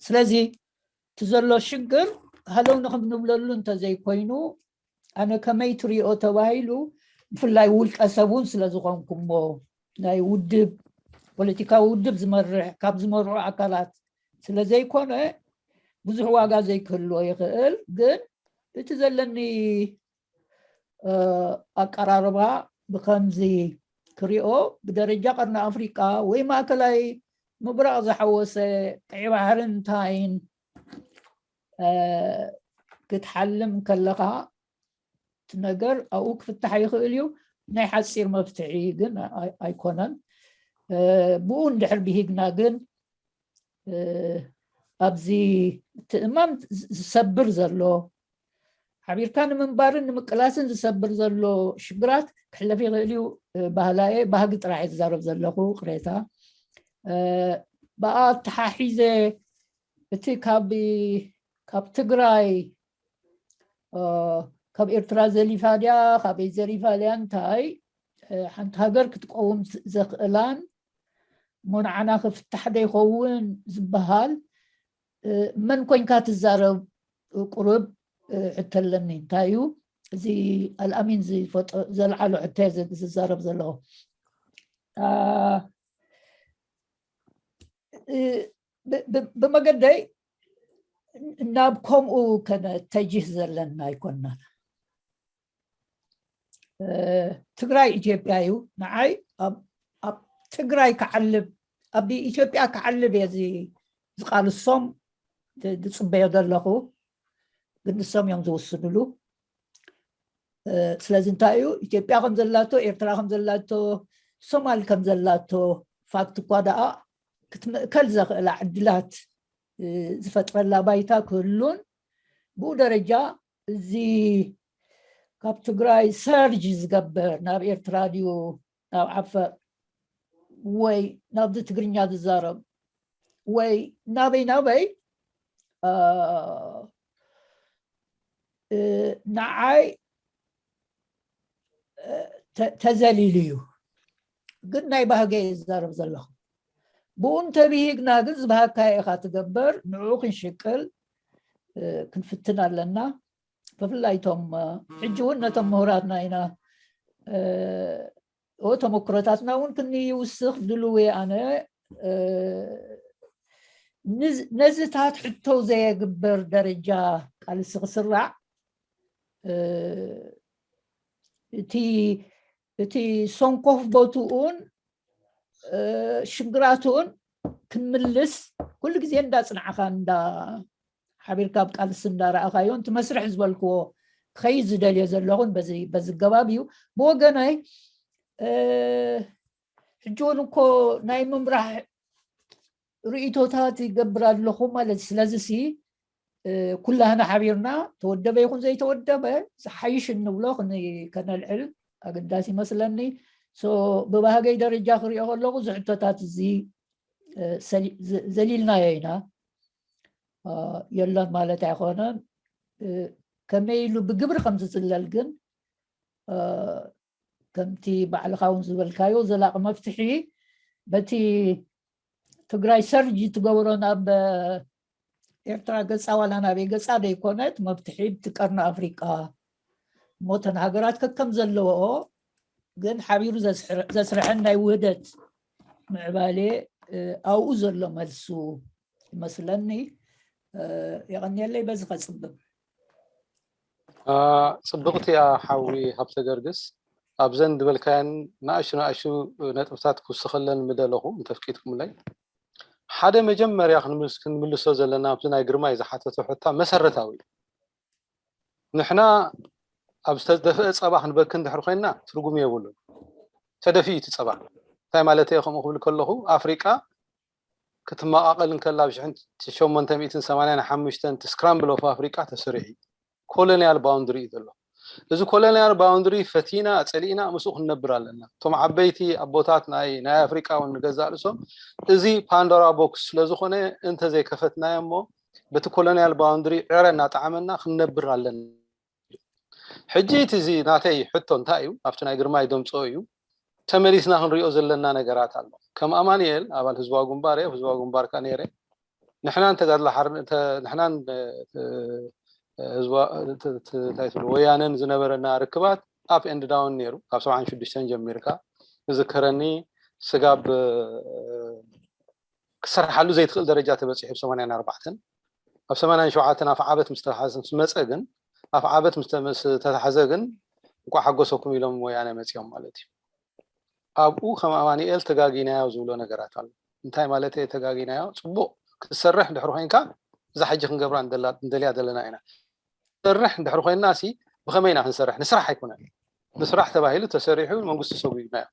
ስለዚ እቲ ዘሎ ሽግር ሃለው ንክም ንብለሉ እንተዘይኮይኑ ኣነ ከመይ ትሪኦ ተባሂሉ ብፍላይ ውልቀ ሰብ እውን ስለ ዝኾንኩሞ ናይ ውድብ ፖለቲካዊ ውድብ ዝመርሕ ካብ ዝመርሑ ኣካላት ስለ ዘይኮነ ብዙሕ ዋጋ ዘይክህልዎ ይኽእል። ግን እቲ ዘለኒ ኣቀራርባ ብከምዚ ክሪኦ ብደረጃ ቀርኒ ኣፍሪቃ ወይ ማእከላይ ምብራቕ ዝሓወሰ ቀይ ባሕርን እንታይን ክትሓልም ከለኻ እቲ ነገር ኣብኡ ክፍታሕ ይኽእል እዩ። ናይ ሓፂር መፍትሒ ግን ኣይኮነን። ብኡ እንድሕር ብሂግና ግን ኣብዚ እቲ እማም ዝሰብር ዘሎ ሓቢርካ ንምንባርን ንምቅላስን ዝሰብር ዘሎ ሽግራት ክሕለፍ ይኽእል እዩ። ባህላየ ባህጊ ጥራሕ ዝዛረብ ዘለኹ ቅሬታ ብኣ ተሓሒዘ እቲ ካብ ካብ ትግራይ ካብ ኤርትራ ዘሊፋ ድያ ካበይ ዘሊፋ ድያ እንታይ ሓንቲ ሃገር ክትቀውም ዘኽእላን እሞ ንዓና ክፍታሕ ዶ ይኸውን ዝበሃል መን ኮንካ ትዛረብ? ቁሩብ ሕቶ ኣለኒ። እንታይ እዩ እዚ ኣልኣሚን ዝፈጦ ዘልዓሎ ሕቶ ዝዛረብ ዘለኹ? ብመገደይ ናብ ከምኡ ከነተጅህ ዘለና ኣይኮንናን። ትግራይ ኢትዮጵያ እዩ። ንዓይ ኣብ ትግራይ ክዓልብ ኣብ ኢትዮጵያ ክዓልብ እየ ዝቃልሶም ዝፅበዮ ዘለኹ። ግን ንሶም እዮም ዝውስንሉ። ስለዚ እንታይ እዩ ኢትዮጵያ ከም ዘላቶ ኤርትራ ከም ዘላቶ ሶማል ከም ዘላቶ ፋክት እኳ ደኣ ክትምእከል ዘኽእላ ዕድላት ዝፈጥረላ ባይታ ክህሉን ብኡ ደረጃ እዚ ካብ ትግራይ ሰርጅ ዝገብር ናብ ኤርትራ ድዩ ናብ ዓፈር ወይ ናብዚ ትግርኛ ዝዛረብ ወይ ናበይ ናበይ ንዓይ ተዘሊሉ እዩ። ግን ናይ ባህገ ዝዛረብ ዘለኹ ብኡ እንተብሂግና ግን ዝበሃግካዮ ኢኻ ትገብር። ንዕኡ ክንሽቅል ክንፍትን ኣለና። ብፍላይ ቶም ሕጂ እውን ነቶም ምሁራትና ኢና ተመክሮታትና እውን ክንይውስኽ ድልው ኣነ ነዚታት ሕቶ ዘየግበር ደረጃ ቃልሲ ክስራዕ እቲ እቲ ሰንኮፍ ቦትኡን ሽግራትኡን ክንምልስ ኩሉ ግዜ እንዳፅናዕካ እንዳ ሓቢርካ ኣብ ቃልሲ እንዳረኣኻዮ እቲ መስርሕ ዝበልክዎ ክኸይድ ዝደልዮ ዘለኹን በዚ ገባብ እዩ። ብወገነይ ሕጂ እውን እኮ ናይ ምምራሕ ርእቶታት ይገብር ኣለኹ ማለት ስለዚ ሲ ኩላህና ሓቢርና ተወደበ ይኹን ዘይተወደበ ዝሓይሽ እንብሎ ከነልዕል ኣገዳሲ ይመስለኒ። ብባህገይ ደረጃ ክሪኦ ከለኹ እዚ ሕቶታት እዚ ዘሊልናዮ ኢና የሎን ማለት ኣይኮነን። ከመይ ኢሉ ብግብሪ ከም ዝፅለል ግን ከምቲ ባዕልኻ እውን ዝበልካዮ ዘላቂ መፍትሒ በቲ ትግራይ ሰርጅ ትገብሮ ናብ ኤርትራ ገፃ ዋላ ናበይ ገፃ ዘይኮነት መፍትሒ ብቲ ቀርኒ ኣፍሪቃ እሞተን ሃገራት ከከም ዘለዎኦ ግን ሓቢሩ ዘስርሐን ናይ ውህደት ምዕባሌ ኣብኡ ዘሎ መልሱ ይመስለኒ። የቐንየለይ በዚ ከፅብብ። ፅብቕቲ እያ ሓዊ ሃብተ ገርግስ። ኣብዘን ዝበልካየን ንኣሽቱ ንኣሽቱ ነጥብታት ክውስኸለን ምደለኹ እንተፍቂድኩምለይ። ሓደ መጀመርያ ክንምልስ- ክንምልሶ ዘለና ኣብቲ ናይ ግርማይ ዝሓተቶ ሕታ መሰረታዊ እዩ። ንሕና ኣብ ዝተደፍአ ጸባ ክንበኪ እንድሕር ኮይንና ትርጉም የብሉን። ተደፊኡ እቲ ጸባ እንታይ ማለት እየ ከምኡ ክብል ከለኹ ኣፍሪቃ ክትመቓቐል እንከላ ብ ሽሕን ሸሞንተ ሚእትን ሰማንያን ሓሙሽተን እቲ scramble of ኣፍሪቃ ተሰሪሑ እዩ። ኮሎኒያል ባውንድሪ እዩ ዘሎ። እዚ ኮሎኒያል ባውንድሪ ፈቲና ጸሊእና ምስኡ ክንነብር ኣለና። እቶም ዓበይቲ ኣቦታት ናይ ናይ ኣፍሪቃ እውን ንገዛእ ርእሶም እዚ ፓንዶራ ቦክስ ስለ ዝኾነ እንተዘይከፈትናዮ እሞ በቲ ኮሎኒያል ባውንድሪ ዕረ እናጠዓመና ክንነብር ኣለና። ሕጂ እቲ እዚ ናተይ ሕቶ እንታይ እዩ ኣብቲ ናይ ግርማይ ደምፅኦ እዩ ተመሊስና ክንሪኦ ዘለና ነገራት ኣሎ። ከም ኣማንኤል ኣባል ህዝባዊ ግንባር እየ፣ ህዝባዊ ግንባር ከኣ ነይረ። ንሕናን ተጋድሎ ሓር- ተ- ንሕናን እ፣ ህዝባ- ተ- ተ- እንታይ ትብሉ ወያነን ዝነበረና ርክባት up and down ነይሩ። ካብ ሰብዓን ሽዱሽተን ጀሚርካ ዝዝከረኒ ስጋብ እ፣ ክሰርሓሉ ዘይትኽእል ደረጃ ተበፂሑ ብ ሰማንያን ኣርባዕተን ኣብ ሰማንያን ሸውዓተን ኣፍ ዓበት ምስ ተተሓዘ ምስ መፀ ግን ኣፍ ዓበት ምስ ተመስ- ተተሓዘ ግን እንኳዕ ሓጎሰኩም ኢሎም ወያነ መፂኦም ማለት እዩ። ኣብኡ ከም ኣማንኤል ተጋጊናዮ ዝብሎ ነገራት ኣሎ። እንታይ ማለት እየ ተጋጊናዮ? ፅቡቕ ክትሰርሕ እንድሕር ኮይንካ እዛ ሕጂ ክንገብራ እንደላ- እንደልያ ዘለና ኢና። ሰርሕ እንድሕር ኮይንና ሲ ብኸመይ ኢና ክንሰርሕ? ንስራሕ ኣይኮነን። ንስራሕ ተባሂሉ ተሰሪሑ መንግስቱ ሰጒግናዮ።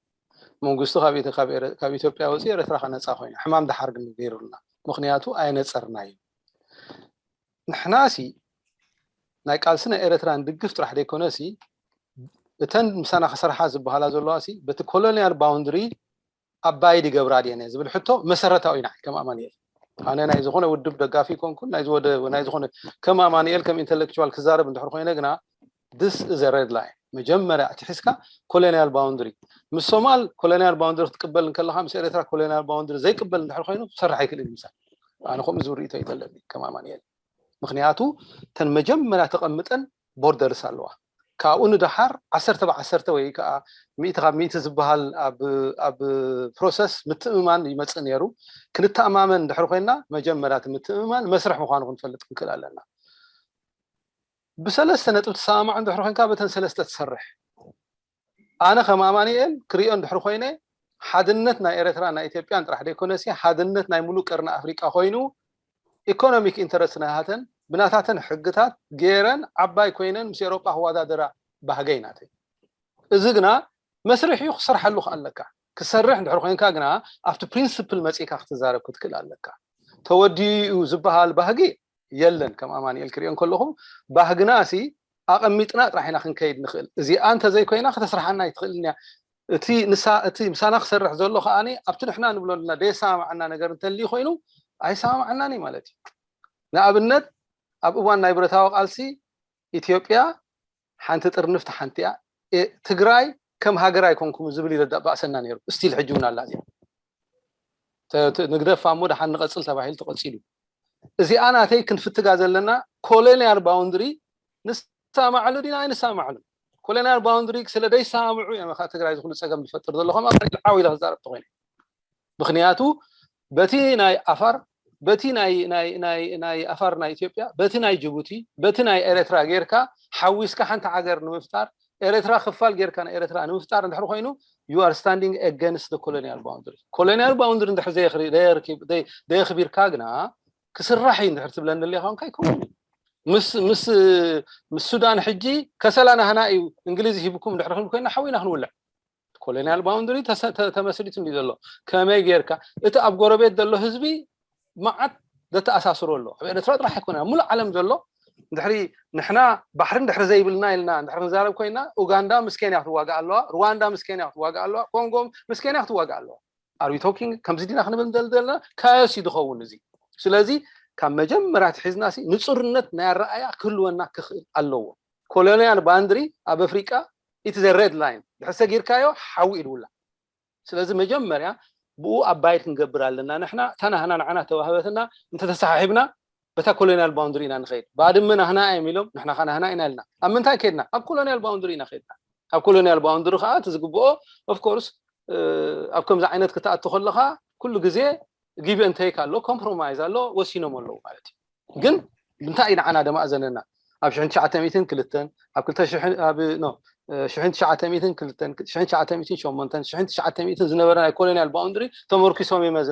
መንግስቱ ካብ ኢትዮ- ካብ ኤረ- ካብ ኢትዮጵያ ወፂኡ ኤረትራ ከነፃ ኮይና ሕማም ደሓር ግን ገይሩልና። ምክንያቱ ኣየነፀርናዮ። ንሕና ሲ ናይ ቃልሲ ናይ ኤረትራ ንድግፍ ጥራሕ ዘይኮነ ሲ እተን ምሳና ክሰርሓ ዝበሃላ ዘለዋ ሲ በቲ ኮሎኒያል ባውንድሪ ኣባይድ ይገብራ ድየን እየ ዝብል ሕቶ መሰረታዊ ኢና ከም ኣማንኤል። ኣነ ናይ ዝኾነ ውድብ ደጋፊ ይኮንኩን ናይ ዝወደ ናይ ዝኾነ ከም ኣማንኤል ከም ኢንተሌክቹዋል ክዛረብ እንድሕር ኮይነ ግና this is a red line። መጀመርያ ኣትሒዝካ ኮሎኒያል ባውንድሪ ምስ ሶማል ኮሎኒያል ባውንድሪ ክትቅበል እንከለካ ምስ ኤረትራ ኮሎኒያል ባውንድሪ ዘይቅበል እንድሕር ኮይኑ ክሰርሕ ኣይክእልን ይምሳል። ኣነ ከምኡ ዝብል ርእይቶ ይደለኒ ከም ኣማንኤል። ምክንያቱ እተን መጀመርያ ተቐምጠን ቦርደርስ ኣለዋ። ካብኡ ንደሓር ዓሰርተ ብዓሰርተ ወይ ከዓ ሚእቲ ካብ ሚእቲ ዝበሃል ኣብ ኣብ ፕሮሰስ ምትእምማን ይመፅእ ነይሩ። ክንተኣማመን እንድሕር ኮይንና መጀመርያ እቲ ምትእምማን መስርሕ ምኳኑ ክንፈልጥ ክንክእል ኣለና። ብሰለስተ ነጥቢ ትሰማማዕ እንድሕር ኮይንካ በተን ሰለስተ ትሰርሕ። ኣነ ከም ኣማንኤል ክሪኦ እንድሕር ኮይነ ሓድነት ናይ ኤረትራ ናይ ኢትዮጵያን ጥራሕ ዘይኮነሲ ሓድነት ናይ ሙሉእ ቀርኒ ኣፍሪቃ ኮይኑ ኢኮኖሚክ ኢንተረስት ናይሃተን ብናታተን ሕግታት ገይረን ዓባይ ኮይነን ምስ ኤሮጳ ክወዳደራ ባህገይ ናተይ። እዚ ግና መስርሕ እዩ ክሰርሐሉ ከኣለካ ክሰርሕ እንድሕር ኮይንካ ግና ኣብቲ ፕሪንስፕል መፂእካ ክትዛረብ ክትክእል ኣለካ። ተወዲኡ ዝበሃል ባህጊ የለን። ከም ኣማንኤል ክሪኦ እንከለኹ ባህግና ሲ ኣቐሚጥና ጥራሕ ኢና ክንከይድ ንኽእል። እዚኣ እንተዘይኮይና ከተስርሓና ኣይትኽእልን እያ። እቲ ንሳ እቲ ምሳና ክሰርሕ ዘሎ ከኣ ኣብቲ ንሕና ንብሎ ዘለና ደየሰማምዓና ነገር እንተልዩ ኮይኑ ኣይሰማምዓናን እዩ ማለት እዩ። ንኣብነት ኣብ እዋን ናይ ብረታዊ ቃልሲ ኢትዮጵያ ሓንቲ ጥርንፍቲ ሓንቲ እያ። ትግራይ ከም ሃገር ኣይኮንኩም ዝብል ይረዳእ ባእሰና ነይሩ። ስቲል ሕጂ እውን ኣላ እዚኣ። ንግደፋ እሞ ደሓን ንቐፅል ተባሂሉ ተቐፂሉ። እዚኣ ናተይ ክንፍትጋ ዘለና ኮሎኒያል ባውንድሪ ንሰማማዓሉ ዲና ኣይንሰማማዓሉ? ኮሎኒያል ባውንድሪ ስለ ደይሰማምዑ እዮም ከ ትግራይ ዝኩሉ ፀገም ዝፈጥር ዘሎ ከም ኣማንኤል ሓው ኢለ ክዛረብ ተኮይነ። ምክንያቱ በቲ ናይ ኣፋር በቲ ናይ ናይ ናይ ናይ ኣፋር ናይ ኢትዮጵያ በቲ ናይ ጅቡቲ በቲ ናይ ኤረትራ ጌርካ ሓዊስካ ሓንቲ ሃገር ንምፍጣር ኤረትራ ክፋል ጌርካ ናይ ኤረትራ ንምፍጣር እንድሕር ኮይኑ you are standing against the colonial boundary። ኮሎኒያል ባውንድሪ እንድሕር ዘየኽሪ- ዘየርኪብ- ዘየ- ዘየኽቢርካ ግና ክስራሕ እዩ እንድሕር ትብለኒ ኣለኻ እንካ ይከውን ምስ ምስ ምስ ሱዳን ሕጂ ከሰላ ናህና እዩ እንግሊዝ ሂብኩም እንድሕር ክንብል ኮይና ሓዊና ክንውልዕ ኮሎኒያል ባውንድሪ ተመስሪቱ እንዲ ዘሎ ከመይ ጌርካ እቲ ኣብ ጎረቤት ዘሎ ህዝቢ መዓት ዘተኣሳስሮ ኣሎ ኣብ ኤረትራ ጥራሕ ኣይኮነ ሙሉእ ዓለም ዘሎ እንድሕሪ ንሕና ባሕሪ እንድሕሪ ዘይብልና ኢልና እንድሕሪ ክንዛረብ ኮይና ኡጋንዳ ምስ ኬንያ ክትዋጋእ ኣለዋ ሩዋንዳ ምስ ኬንያ ክትዋጋእ ኣለዋ ኮንጎ ምስ ኬንያ ክትዋጋእ ኣለዋ are we talking ከምዚ ዲና ክንብል ንደሊ ዘለና ካዮስ እዩ ዝኸውን እዚ ስለዚ ካብ መጀመርያ ትሒዝና ሲ ንፁርነት ናይ ኣረኣያ ክህልወና ክኽእል ኣለዎ ኮሎኒያል ባንድሪ ኣብ ኣፍሪቃ it's a red line ድሕር ሰጊርካዮ ሓዊ ኢልውላ ስለዚ መጀመርያ ብኡ ኣባይድ ክንገብር ኣለና ንሕና እታ ናህና ንዓና ተዋህበትና እንተተሰሓሒብና በታ ኮሎኒያል ባውንድሪ ኢና ንኸይድ ባድመ ናህና እዮም ኢሎም ንሕና ከ ናህና ኢና ኢልና ኣብ ምንታይ ከድና ኣብ ኮሎኒያል ባውንድሪ ኢና ከድና ኣብ ኮሎኒያል ባውንድሪ ከዓ እቲ ዝግብኦ of course ኣብ ከምዚ ዓይነት ክትኣቱ ከለካ ኩሉ ግዜ give and take ኣሎ compromise ኣሎ ወሲኖም ኣለዉ ማለት እዩ ግን እንታይ እዩ ንዓና ደማእዘነና ኣብ ሽሕን ትሽዓተ ሚእትን ክልተን ኣብ ክልተ ሽሕን ኣብ no ሽሕን ትሽዓተ ሚእትን ክልተን፣ ሽሕን ትሽዓተ ሚእትን ሸሞንተን፣ ሽሕን ትሽዓተ ሚእትን ዝነበረ ናይ ኮሎኒያል ባውንድሪ ተመርኪሶም እዮም እዚ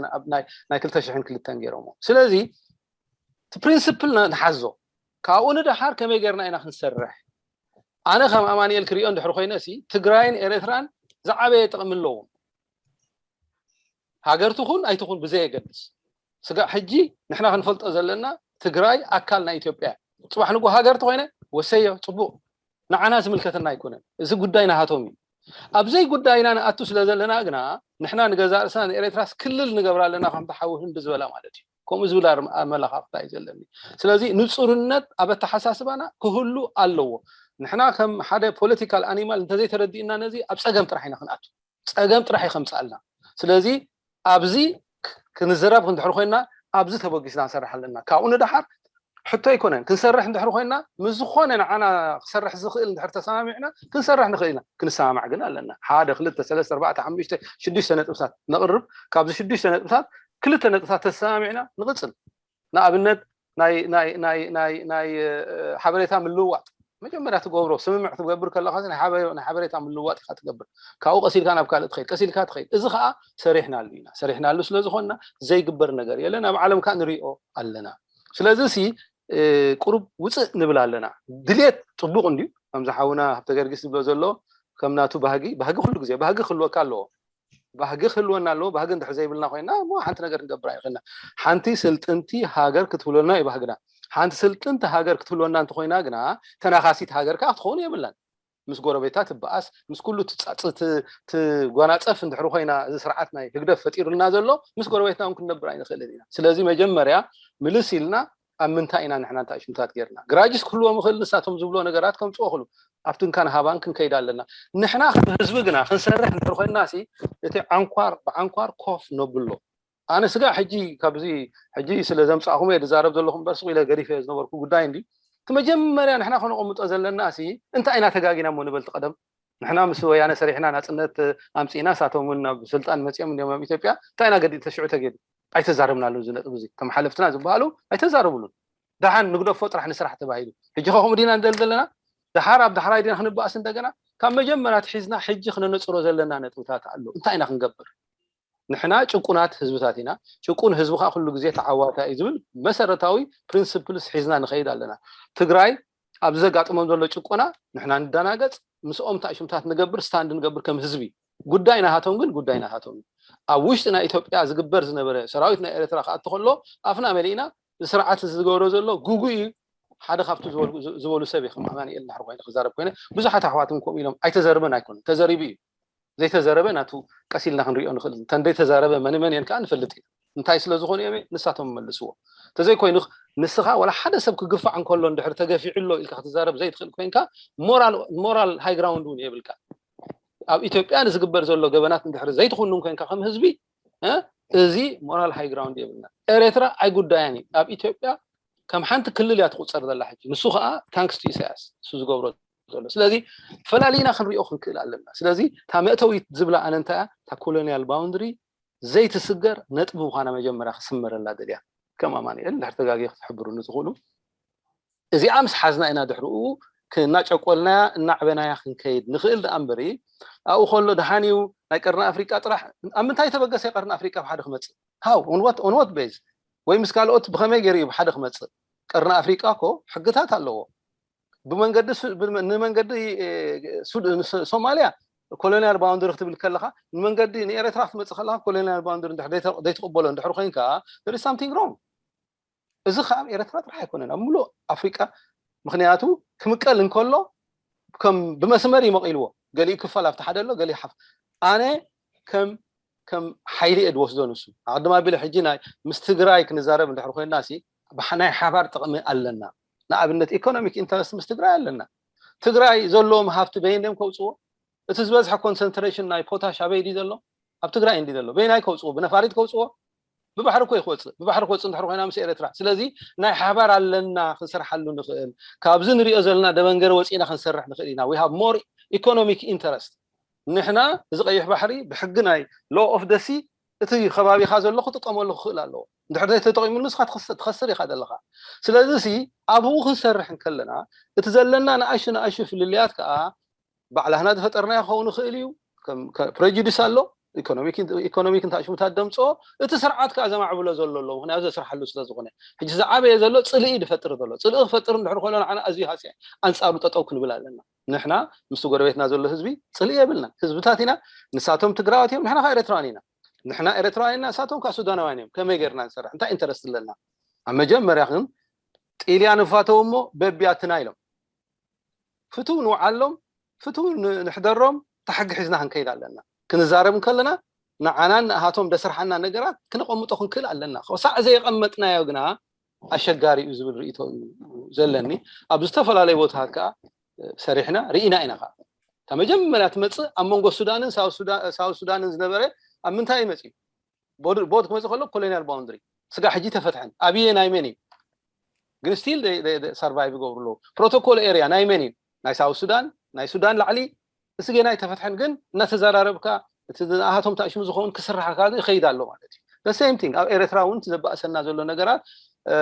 ናይ ክልተ ሽሕን ክልተን ገይሮሞ። ስለዚ እቲ ፕሪንስፕል ንሓዞ፣ ካብኡ ንደሓር ከመይ ጌርና ኢና ክንሰርሕ? ኣነ ከም ኣማንኤል ክሪኦ እንድሕር ኮይነ ሲ ትግራይን ኤርትራን ዝዓበየ ጥቕሚ ኣለዎም። ሃገር ትኹን ኣይትኹን ብዘየገድስ፣ ስጋዕ ሕጂ ንሕና ክንፈልጦ ዘለና ትግራይ ኣካል ናይ ኢትዮጵያ። ጽባሕ ንጎ ሃገር ተኮይነ ወሰዮ፣ ጽቡቕ፣ ንዓና ዝምልከተና ኣይኮነን። እዚ ጉዳይ ናሃቶም እዩ። ኣብዘይ ጉዳይና ንኣቱ ስለ ዘለና ግና ንሕና ንገዛእ ርእስና ንኤርትራስ ክልል ንገብራ ኣለና፣ ከምቲ ሓዊ ህንዲ ዝበላ ማለት እዩ። ከምኡ ዝብል ኣመለኻኽታ እዩ ዘለኒ። ስለዚ ንጹርነት ኣብ ኣተሓሳስባና ክህሉ ኣለዎ። ንሕና ከም ሓደ ፖለቲካል ኣኒማል እንተዘይተረዲእና ነዚ ኣብ ጸገም ጥራሕ ኢና ክንኣቱ። ጸገም ጥራሕ እዩ ከምጽኣልና። ስለዚ ኣብዚ ክንዝረብ እንድሕር ኮይና ኣብዚ ተበጊስና ንሰርሕ ኣለና። ካብኡ ንደሓር ሕቶ ኣይኮነን። ክንሰርሕ እንድሕር ኮይና ምስ ዝኾነ ንዓና ክሰርሕ ዝኽእል እንድሕር ተሰማሚዕና ክንሰርሕ ንኽእል ኢና። ክንሰማማዕ ግን ኣለና። ሓደ ክልተ ሰለስተ ኣርባዕተ ሓሙሽተ ሽዱሽተ ነጥብታት ነቕርብ። ካብዚ ሽዱሽተ ነጥብታት ክልተ ነጥብታት ተሰማሚዕና ንቕጽል። ንኣብነት ናይ ናይ ናይ ናይ ናይ ሓበሬታ ምልውዋጥ መጀመርያ ትገብሮ ስምምዕ ክትገብር ከለካ ናይ ሓበሬታ ምልውዋጥ ኢካ ትገብር። ካብኡ ቀሲልካ ናብ ካልእ ትኸይድ፣ ቀሲልካ ትኸይድ። እዚ ከዓ ሰሪሕናሉ ኢና። ሰሪሕናሉ ስለዝኮንና ዘይግበር ነገር የለን። ኣብ ዓለም ከዓ ንሪኦ ኣለና። ስለዚ ሲ ቁሩብ ውፅእ ንብል ኣለና። ድሌት ፅቡቅ እንድዩ። ከምዚ ሓውና ሃብተ ገርጊስ ዝብሎ ዘሎ ከም ናቱ ባህጊ፣ ባህጊ ኩሉ ግዜ ባህጊ ክህልወካ ኣለዎ። ባህጊ ክህልወና ኣለዎ። ባህጊ እንድሕር ዘይብልና ኮይና እሞ ሓንቲ ነገር ክንገብር ኣይኽእልና። ሓንቲ ስልጥንቲ ሃገር ክትህልወና እዩ ባህግና። ሓንቲ ስልጥንቲ ሃገር ክትህልወና እንተኮይና ግና ተናኻሲት ሃገር ከዓ ክትኸውን የብላን። ምስ ጎረቤታ ትበኣስ፣ ምስ ኩሉ ትጎናፀፍ እንድሕር ኮይና እዚ ስርዓት ናይ ህግደፍ ፈጢሩልና ዘሎ ምስ ጎረቤትና እውን ክንነብር ኣይንኽእልን ኢና። ስለዚ መጀመርያ ምልስ ኢልና ኣብ ምንታይ ኢና ንሕና እንታይ ሽምታት ጌርና ግራጅስ ክህልዎም ይኽእል ንሳቶም ዝብሎ ነገራት ከምፅኦ ክሉ ኣብቲ እንካን ሃባን ክንከይድ ኣለና። ንሕና ከም ህዝቢ ግና ክንሰርሕ እንድሕር ኮይና ሲ እቲ ዓንኳር ብዓንኳር ኮፍ ነብሎ። ኣነ ስጋ ሕጂ ካብዚ ሕጂ ስለ ዘምፃእኹም እየ ዝዛረብ ዘለኹ እምበር ስቕ ኢለ ገዲፈ ዝነበርኩ ጉዳይ እንዲ እቲ መጀመርያ ንሕና ከነቐምጦ ዘለና ሲ እንታይ ኢና ተጋጊና እሞ ንበል ትቐደም ንሕና ምስ ወያነ ሰሪሕና ናፅነት ኣምፂእና ሳቶም እውን ናብ ስልጣን መፂኦም እንዲም ኣብ ኢትዮጵያ እንታይ ኢና ገዲ ተሽዑ ተገዲ ኣይተዛረብናሉን እዚ ነጥብ እዚ ከም ሓለፍትና ዝበሃሉ ኣይተዛረብሉን ደሓን ንግደፎ ጥራሕ ንስራሕ ተባሂሉ ሕጂ ከ ከምኡ ዲና ንደል ዘለና ደሓር ኣብ ዳሕራይ ዲና ክንበኣስ እንደገና ካብ መጀመርያ ትሒዝና ሕጂ ክነነፅሮ ዘለና ነጥብታት ኣሎ እንታይ ኢና ክንገብር ንሕና ጭቁናት ህዝብታት ኢና ጭቁን ህዝቢ ከዓ ኩሉ ግዜ ተዓዋታ እዩ ዝብል መሰረታዊ ፕሪንስፕልስ ሒዝና ንኸይድ ኣለና ትግራይ ኣብዚ ዘጋጥሞም ዘሎ ጭቆና ንሕና ንደናገፅ ምስኦም ታእሽምታት ንገብር ስታንድ ንገብር ከም ህዝቢ ጉዳይ ናሃቶም ግን ጉዳይ ናሃቶም እዩ ኣብ ውሽጢ ናይ ኢትዮጵያ ዝግበር ዝነበረ ሰራዊት ናይ ኤርትራ ክኣቱ ከሎ ኣፍና መሊእና ስርዓት ዝገብሮ ዘሎ ጉጉ እዩ ሓደ ካብቲ ዝበሉ ሰብ ከም ኣማኒኤል ናሕር ኮይነ ክዛረብ ኮይነ ብዙሓት ኣሕዋትም ከምኡ ኢሎም ኣይተዘርበን ኣይኮነ ተዘሪቡ እዩ ዘይተዘረበ ናቱ ቀሲልና ክንሪኦ ንኽእል እንተንደይ ተዛረበ መን መን እየን ከዓ ንፈልጥ ኢና እንታይ ስለ ዝኾኑ እዮም ንሳቶም መልስዎ እንተዘይኮይኑ ንስኻ ወላ ሓደ ሰብ ክግፋዕ እንከሎ እንድሕር ተገፊዑ ኣሎ ኢልካ ክትዛረብ ዘይትኽእል ኮይንካ ሞራል ሃይ ግራውንድ እውን የብልካ ኣብ ኢትዮጵያ ንዝግበር ዘሎ ገበናት እንድሕር ዘይትኹንን ኮይንካ ከም ህዝቢ እዚ ሞራል ሃይ ግራውንድ የብልና ኤርትራ ኣይጉዳያን እዩ ኣብ ኢትዮጵያ ከም ሓንቲ ክልል እያ ትቁፀር ዘላ ሕጂ ንሱ ከዓ ታንክስ ቱ ኢሳያስ እሱ ዝገብሮ ዘሎ ስለዚ ፈላሊና ክንሪኦ ክንክእል ኣለና ስለዚ እታ መእተዊት ዝብላ ኣነ እንታይ እያ እታ ኮሎኒያል ባውንድሪ ዘይትስገር ነጥቢ ምዃና መጀመርያ ክስመረላ ደልያ ከም ኣማኒኤል እንድሕር ተጋጊ ክትሕብሩኒ ትኽእሉ እዚኣ ምስ ሓዝና ኢና ድሕርኡ እናጨቆልናያ እናዕበናያ ክንከይድ ንኽእል ደኣ እምበሪ ኣብኡ ከሎ ደሓን እዩ ናይ ቀርኒ ኣፍሪቃ ጥራሕ ኣብ ምንታይ ተበገሰ ቀርኒ ኣፍሪቃ ብሓደ ክመፅእ ሃው ኦንወት ቤዝ ወይ ምስ ካልኦት ብኸመይ ገይሩ እዩ ብሓደ ክመፅእ ቀርኒ ኣፍሪቃ እኮ ሕግታት ኣለዎ ብመንገዲ ንመንገዲ ሶማልያ ኮሎኒያል ባውንደሪ ክትብል ከለካ ንመንገዲ ንኤረትራ ክትመፅእ ከለካ ኮሎኒያል ባውንደሪ ዘይትቕበሎ እንድሕር ኮይንካ there is something wrong እዚ ከዓ ኣብ ኤረትራ ጥራሕ ኣይኮነን ኣብ ሙሉእ ኣፍሪቃ ምክንያቱ ክምቀል እንከሎ ከም ብመስመር ይመቂልዎ ገሊኡ ክፋል ኣብቲ ሓደ ኣሎ ገሊኡ ሓፍ ኣነ ከም ከም ሓይሊ እየ ድወስዶ ንሱ ኣቅድም ኣቢለ ሕጂ ናይ ምስ ትግራይ ክንዛረብ እንድሕር ኮይንና ሲ ናይ ሓባር ጥቕሚ ኣለና ንኣብነት ኢኮኖሚክ ኢንተረስት ምስ ትግራይ ኣለና ትግራይ ዘለዎም ሃፍቲ በይን ድዮም ከውፅዎ እቲ ዝበዝሐ ኮንሰንትሬሽን ናይ ፖታሽ ኣበይ ድዩ ዘሎ ኣብ ትግራይ እንዲ ዘሎ በይናይ ከውፅዎ ብነፋሪት ከውፅዎ ብባሕሪ እኮ ይክወፅእ ብባሕሪ ክወፅእ እንድሕር ኮይና ምስ ኤረትራ ስለዚ ናይ ሓባር ኣለና ክንሰርሓሉ ንኽእል ካብዚ ንሪኦ ዘለና ደበንገር ወፂና ክንሰርሕ ንኽእል ኢና we have more economic interest ንሕና እዚ ቀይሕ ባሕሪ ብሕጊ ናይ law of the sea እቲ ከባቢኻ ዘሎ ክጥቀመሉ ክኽእል ኣለዎ እንድሕር ዘይተጠቂሙሉ ንስኻ ትኸስር ኢኻ ዘለኻ ስለዚ ሲ ኣብኡ ክንሰርሕ እንከለና እቲ ዘለና ንኣሹ ንኣሹ ፍልልያት ከዓ ባዕላህና ዝፈጠርናዮ ክኸውን ይኽእል እዩ። ፕሬጁዲስ ኣሎ። ኢኮኖሚክ ኢኮኖሚክ እንታይ ሽሙታት ደምፅኦ፣ እቲ ስርዓት ከዓ ዘማዕብሎ ዘሎ ኣሎ። ምክንያቱ ዘስርሓሉ ስለ ዝኾነ። ሕጂ ዝዓበየ ዘሎ ፅልኢ ዝፈጥር ዘሎ። ፅልኢ ክፈጥር እንድሕር ከሎ ንዓና ኣዝዩ ሃስያ፣ ኣንፃሩ ጠጠው ክንብል ኣለና። ንሕና ምስ ጎረቤትና ዘሎ ህዝቢ ፅልኢ የብልና። ህዝብታት ኢና። ንሳቶም ትግራዋት እዮም፣ ንሕና ከዓ ኤርትራውያን ኢና። ንሕና ኤርትራውያን ኢና፣ ንሳቶም ከዓ ሱዳናውያን እዮም። ከመይ ጌርና ንሰርሕ? እንታይ ኢንተረስት ኣለና? ኣብ መጀመርያ ግን ጢልያ ንፋተው እሞ በቢያትና ኢሎም ፍትው ንውዓሎም፣ ፍትው ን- ንሕደሮም። ታሕጊ ሒዝና ክንከይድ ኣለና። ክንዛረብ እንከለና ንዓናን ንኣሃቶም ደስርሓና ነገራት ክነቐምጦ ክንክእል ኣለና። ክሳዕ ዘየቐመጥናዮ ግና ኣሸጋሪ እዩ ዝብል ርእቶ እዩ ዘለኒ። ኣብ ዝተፈላለዩ ቦታታት ከዓ ሰሪሕና ርኢና ኢና። ከዓ እታ መጀመርያ ትመፅእ ኣብ መንጎ ሱዳንን ሳውት ሱዳን- ሳውት ሱዳንን ዝነበረ ኣብ ምንታይ እዩ መፅዩ? ቦድ- ቦድ ክመፅእ ከሎ ኮሎኒያል ባውንድሪ ስጋ ሕጂ ተፈትሐን ኣብየ ናይ መን እዩ? ግን ስቲል ሰርቫይቭ ይገብሩ ኣለዉ። ፕሮቶኮል ኤሪያ ናይ መን እዩ? ናይ ሳውት ሱዳን፣ ናይ ሱዳን ላዕሊ። እስገና ኣይተፈትሐን፣ ግን እናተዘራረብካ እቲ ንኣሃቶም ታሽሙ ዝኸውን ክስራሓካ ይኸይድ ኣሎ ማለት እዩ። ሴም ቲንግ ኣብ ኤርትራ እውን ዘባእሰና ዘሎ ነገራት እ፣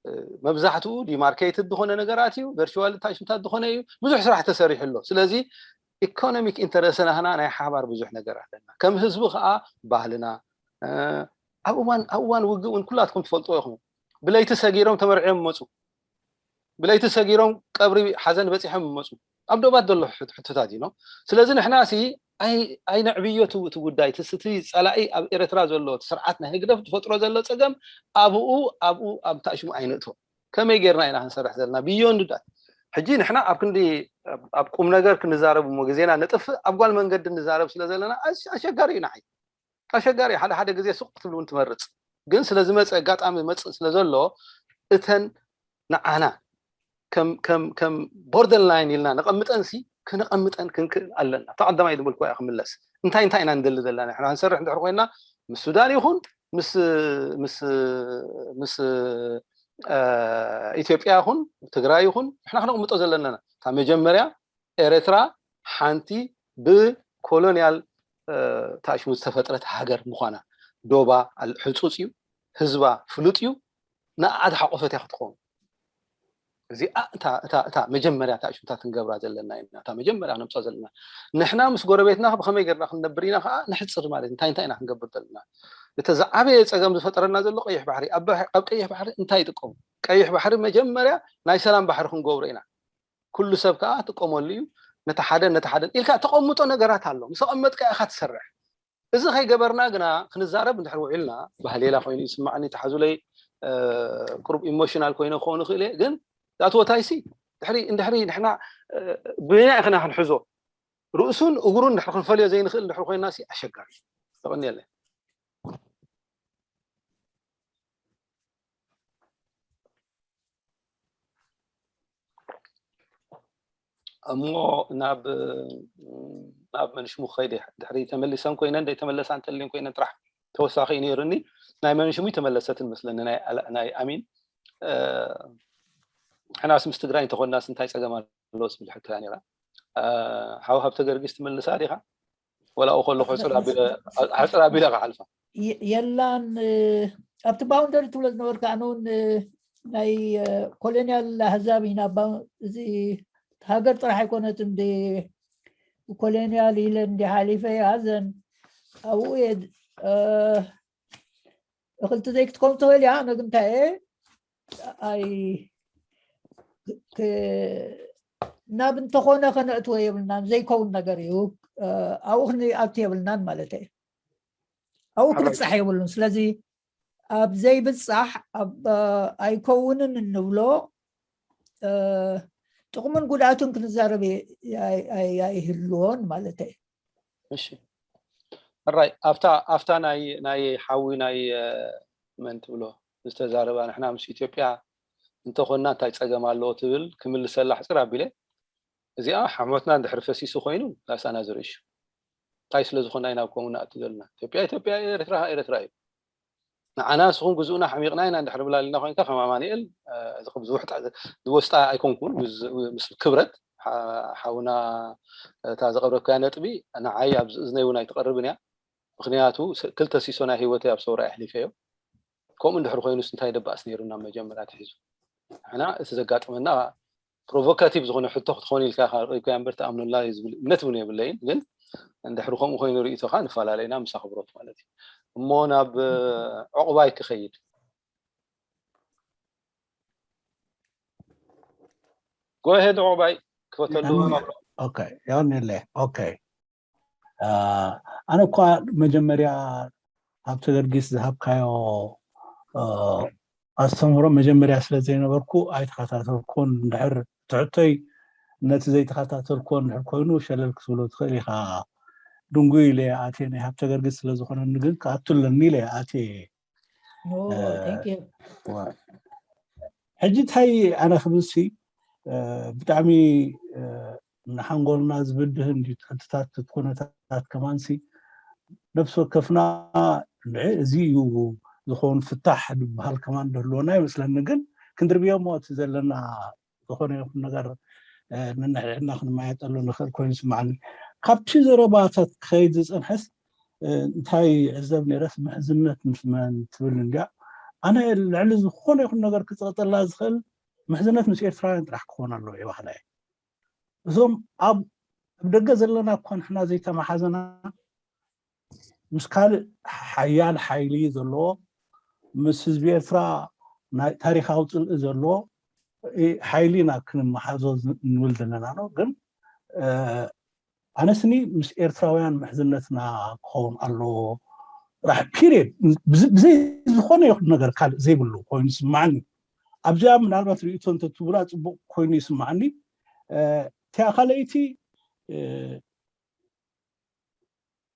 እ፣ መብዛሕትኡ ዲማርኬትድ ዝኾነ ነገራት እዩ። ቨርቹዋል ታሽምታት ዝኾነ እዩ። ብዙሕ ስራሕ ተሰሪሑ ኣሎ። ስለዚ ኢኮኖሚክ ኢንተረስትና ናይ ሓባር ብዙሕ ነገር ኣለና። ከም ህዝቢ ከዓ ባህልና እ፣ ኣብ እዋን ኣብ እዋን ውግእ እውን ኩላትኩም ትፈልጥዎ ኢኹም። ብለይቲ ሰጊሮም ተመርዕዮም ይመፁ። ብለይቲ ሰጊሮም ቀብሪ ሓዘን በፂሖም ይመፁ። ኣብ ዶባት ዘሎ ሕት- ሕቶታት እዩ ነው። ስለዚ ንሕና ሲ ኣይ- ኣይነዕብዮ እቲ እቲ ጉዳይ እቲ እቲ ፀላኢ ኣብ ኤርትራ ዘሎ እቲ ስርዓት ናይ ህግደፍ ዝፈጥሮ ዘሎ ፀገም ኣብኡ ኣብኡ ኣብ ታሽሙ ኣይንእቶ። ከመይ ጌርና ኢና ክንሰርሕ ዘለና ብዮንድ ዳት? ሕጂ ንሕና ኣብ ክንዲ ኣብ- ኣብ ቁም ነገር ክንዛረብ እሞ ግዜና ነጥፍእ ኣብ ጓል መንገዲ ንዛረብ ስለ ዘለና ኣሽ- ኣሸጋሪ እዩ ንዓይ። ኣሸጋሪ ሓደ ሓደ ግዜ ሱቅ ክትብል እውን ትመርፅ። ግን ስለ ዝመፀ ኣጋጣሚ መፅእ ስለ ዘሎ እተን ንዓና ከም ከም ከም ቦርደር ላይን ኢልና ነቐምጠን ሲ ክነቐምጠን ክንክእል ኣለና። እታ ቀዳማይ ዝበልኩ እያ ክምለስ። እንታይ እንታይ ኢና ንደሊ ዘለና ንሕና ክንሰርሕ እንድሕር ኮይና ምስ ሱዳን ይኹን ምስ ምስ ምስ እ፣ ኢትዮጵያ ይኹን ትግራይ ይኹን ንሕና ክነቕምጦ ዘለና እታ መጀመርያ ኤርትራ ሓንቲ ብኮሎኒያል እ፣ ታሽሙ ዝተፈጥረት ሃገር ምዃና ዶባ ኣል- ሕጹጽ እዩ፣ ህዝባ ፍሉጥ እዩ። ንኣ ዝሓቆፈት እያ ክትኸውን። እዚኣ እታ እታ እታ መጀመርያ ታሽምታ ክንገብራ ዘለና ኢና። እታ መጀመርያ ክነምጻ ዘለና ንሕና ምስ ጎረቤትና ብኸመይ ጌርና ክንነብር ኢና ከዓ ንሕጽር ማለት እንታይ እንታይ ኢና ክንገብር ዘለና። እቲ ዝዓበየ ጸገም ዝፈጠረና ዘሎ ቀይሕ ባሕሪ ኣብ ባሕ- ኣብ ቀይሕ ባሕሪ እንታይ ይጥቀሙ? ቀይሕ ባሕሪ መጀመርያ ናይ ሰላም ባሕሪ ክንገብሮ ኢና። ኩሉ ሰብ ከዓ ትቀመሉ እዩ። ነቲ ሓደ ነቲ ሓደ ኢልካ ተቐምጦ ነገራት ኣሎ። ምስ ኣቐመጥካ ኢኻ ትሰርሕ። እዚ ከይገበርና ግና ክንዛረብ እንድሕር ውዒልና ባህሌላ ኮይኑ ይስማዕኒ ተሓዙለይ ቁሩብ ኢሞሽናል ኮይነ ክኸውን ይኽእል እየ። ግን ዛት ወታይሲ ድሕሪ እንድሕሪ ንሕና ብበይና ኢኽና ክንሕዞ ርእሱን እግሩን ድሕሪ ክንፈልዮ ዘይንኽእል ድሕሪ ኮይና ሲ ኣሸጋሪ። ተቐንየለ። እሞ ናብ ናብ መንሽሙ ክኸይድ እየ። ድሕሪ ተመሊሰን ኮይነን ዘይተመለሳ እንተልየን ኮይነን ጥራሕ ተወሳኺ እዩ ነይሩኒ። ናይ መንሽሙ ተመለሰትን መስለኒ ናይ ኣላ- ናይ ኣሚን እ፣ ሕናስ ምስ ትግራይ እንተኾንናስ እንታይ ፀገም ኣለዎ ዝብል ሕቶ እያ ነይራ። እ፣ ሓው ሃብተ ገርጊስ ትመልሳ ዲኻ? ወላ ኡ ከለኹ ሕፅር ኣቢለ ሕፅር ኣቢለ ክሓልፋ። የ- የላን እ፣ ኣብቲ ባውንደሪ ትብሎ ዝነበርካ ኣነ እውን እ፣ ናይ እ፣ ኮሎኒያል ኣህዛብ ኢና ባ- እዚ ሃገር ጥራሕ ኣይኮነትን ብ ኮሎኒያል ኢለ እንዲ ሓሊፈ እየ ኣዘን ኣብኡ እየ እ፣ እኽልቲ ዘይክትከውን ትኽእል እያ ኣነ ግን እንታይ እየ ኣይ ክ- ናብ እንተኾነ ከነእትወ የብልናን ዘይከውን ነገር እዩ እ፣ ኣብኡ ክንኣቱ የብልናን ማለት እየ ኣብኡ ኣባይ- ክንብፃሕ የብሉን ስለዚ ኣብ ዘይብፃሕ ኣብ እ፣ ኣይከውንን እንብሎ እ፣ ጥቕሙን ጉድኣቱን ክንዛረብ የ- ኣይ- ኣይ- ኣይህልዎን ማለት እየ እሺ ሕራይ ኣብታ ኣብታ ናይ ናይ ሓዊ ናይ እ፣ መን ትብሎ ዝተዛረባ ንሕና ምስ ኢትዮጵያ እንተኾንና እንታይ ፀገም ኣለዎ ትብል ክምልሰላ ሕፅር ኣቢለ እዚኣ ሓሞትና እንድሕር ፈሲሱ ኮይኑ that's another issue እንታይ ስለ ዝኾና ኢና ኣብ ከምኡ ንኣቱ ዘለና ኢትዮጵያ ኢትዮጵያ እዩ ኤርትራ ኤርትራ እዩ ንዓና ንስኹም ግዝኡና ሓሚቕና ኢና እንድሕር ብላልና ኮይንካ ከም ኣማኒኤል እ፣ እዚ ከም ዝውሕጣ ዝወስጣ ኣይኮንኩን ምስ- ምስ ክብረት ሓ- ሓውና እታ ዘቕረብካያ ነጥቢ ንዓይ ኣብ እዝነይ እውን ኣይትቐርብን እያ ምክንያቱ ስ- ክልተ ሲሶ ናይ ህይወተይ ኣብ ሰውራ ኣሕሊፈዮ ከምኡ እንድሕር ኮይኑስ እንታይ ደባእስ ነይሩ ናብ መጀመርያ ትሒዙ ንሕና እቲ ዘጋጥመና ፕሮቮካቲቭ ዝኾነ ሕቶ ክትኾን ኢልካ ርኢኮ እምበር ትኣምነላ እዩ ዝብል እምነት እውን የብለይን። ግን እንድሕሪ ከምኡ ኮይኑ ርኢቶካ ንፈላለይና ምስ ኣኽብሮት ማለት እዩ። እሞ ናብ ዕቑባይ ክኸይድ። ጎሄድ ዕቑባይ ክፈተሉ። ኦኬ፣ የቐንየለ። ኦኬ፣ ኣነ እኳ መጀመርያ ኣብ ተገርጊስ ዝሃብካዮ ኣስተምህሮ መጀመርያ ስለ ዘይነበርኩ ኣይተኸታተልኩን። እንድሕር ትሕቶይ ነቲ ዘይተኸታተልኩዎ እንድሕር ኮይኑ ሸለል ክትብሎ ትኽእል ኢኻ። ድንጉይ ኢለ ኣትየ፣ ናይ ሃብተ ገርጊስ ስለ ዝኾነኒ ግን ክኣቱ ኣለኒ ኢለ ኣትየ። ሕጂ እንታይ ኣነ ክብልሲ ብጣዕሚ ንሓንጎልና ዝብድህ እንዲ ትሕትታት ኩነታት ከማንሲ ነፍሲ ወከፍና ንዕ እዚ እዩ ዝኾን ፍታሕ ዝበሃል ከማን ደህልወና ይመስለኒ። ግን ክንድርብዮ እሞ እቲ ዘለና ዝኾነ ይኹን ነገር ንንሕድሕድና ክንመያየጠሉ ንኽእል ኮይኑ ይስማዓኒ። ካብቲ ዘረባታት ክኸይድ ዝፀንሐስ እንታይ ዕዘብ ነይረስ ምሕዝነት ምስ መን ትብል እንዲያ። ኣነ ልዕሊ ዝኾነ ይኹን ነገር ክፀቕጠላ ዝኽእል ምሕዝነት ምስ ኤርትራውያን ጥራሕ ክኾን ኣለዎ ይባህላ እየ። እዞም ኣብ ኣብ ደገ ዘለና እኳ ንሕና ዘይተመሓዘና ምስ ካልእ ሓያል ሓይሊ ዘለዎ ምስ ህዝቢ ኤርትራ ናይ ታሪኻዊ ፅልኢ ዘለዎ ሓይሊ ኢና ክንመሓዞ ንብል ዘለና ነው። ግን ኣነስኒ ምስ ኤርትራውያን ምሕዝነትና ክኸውን ኣለዎ ጥራሕ ፒሪየድ። ብዘይ ዝኾነ ይኹን ነገር ካልእ ዘይብሉ ኮይኑ ይስማዓኒ። ኣብዚኣ ምናልባት ርእቶ እንተትብላ ፅቡቅ ኮይኑ ይስማዓኒ። እቲኣ ካልኣይቲ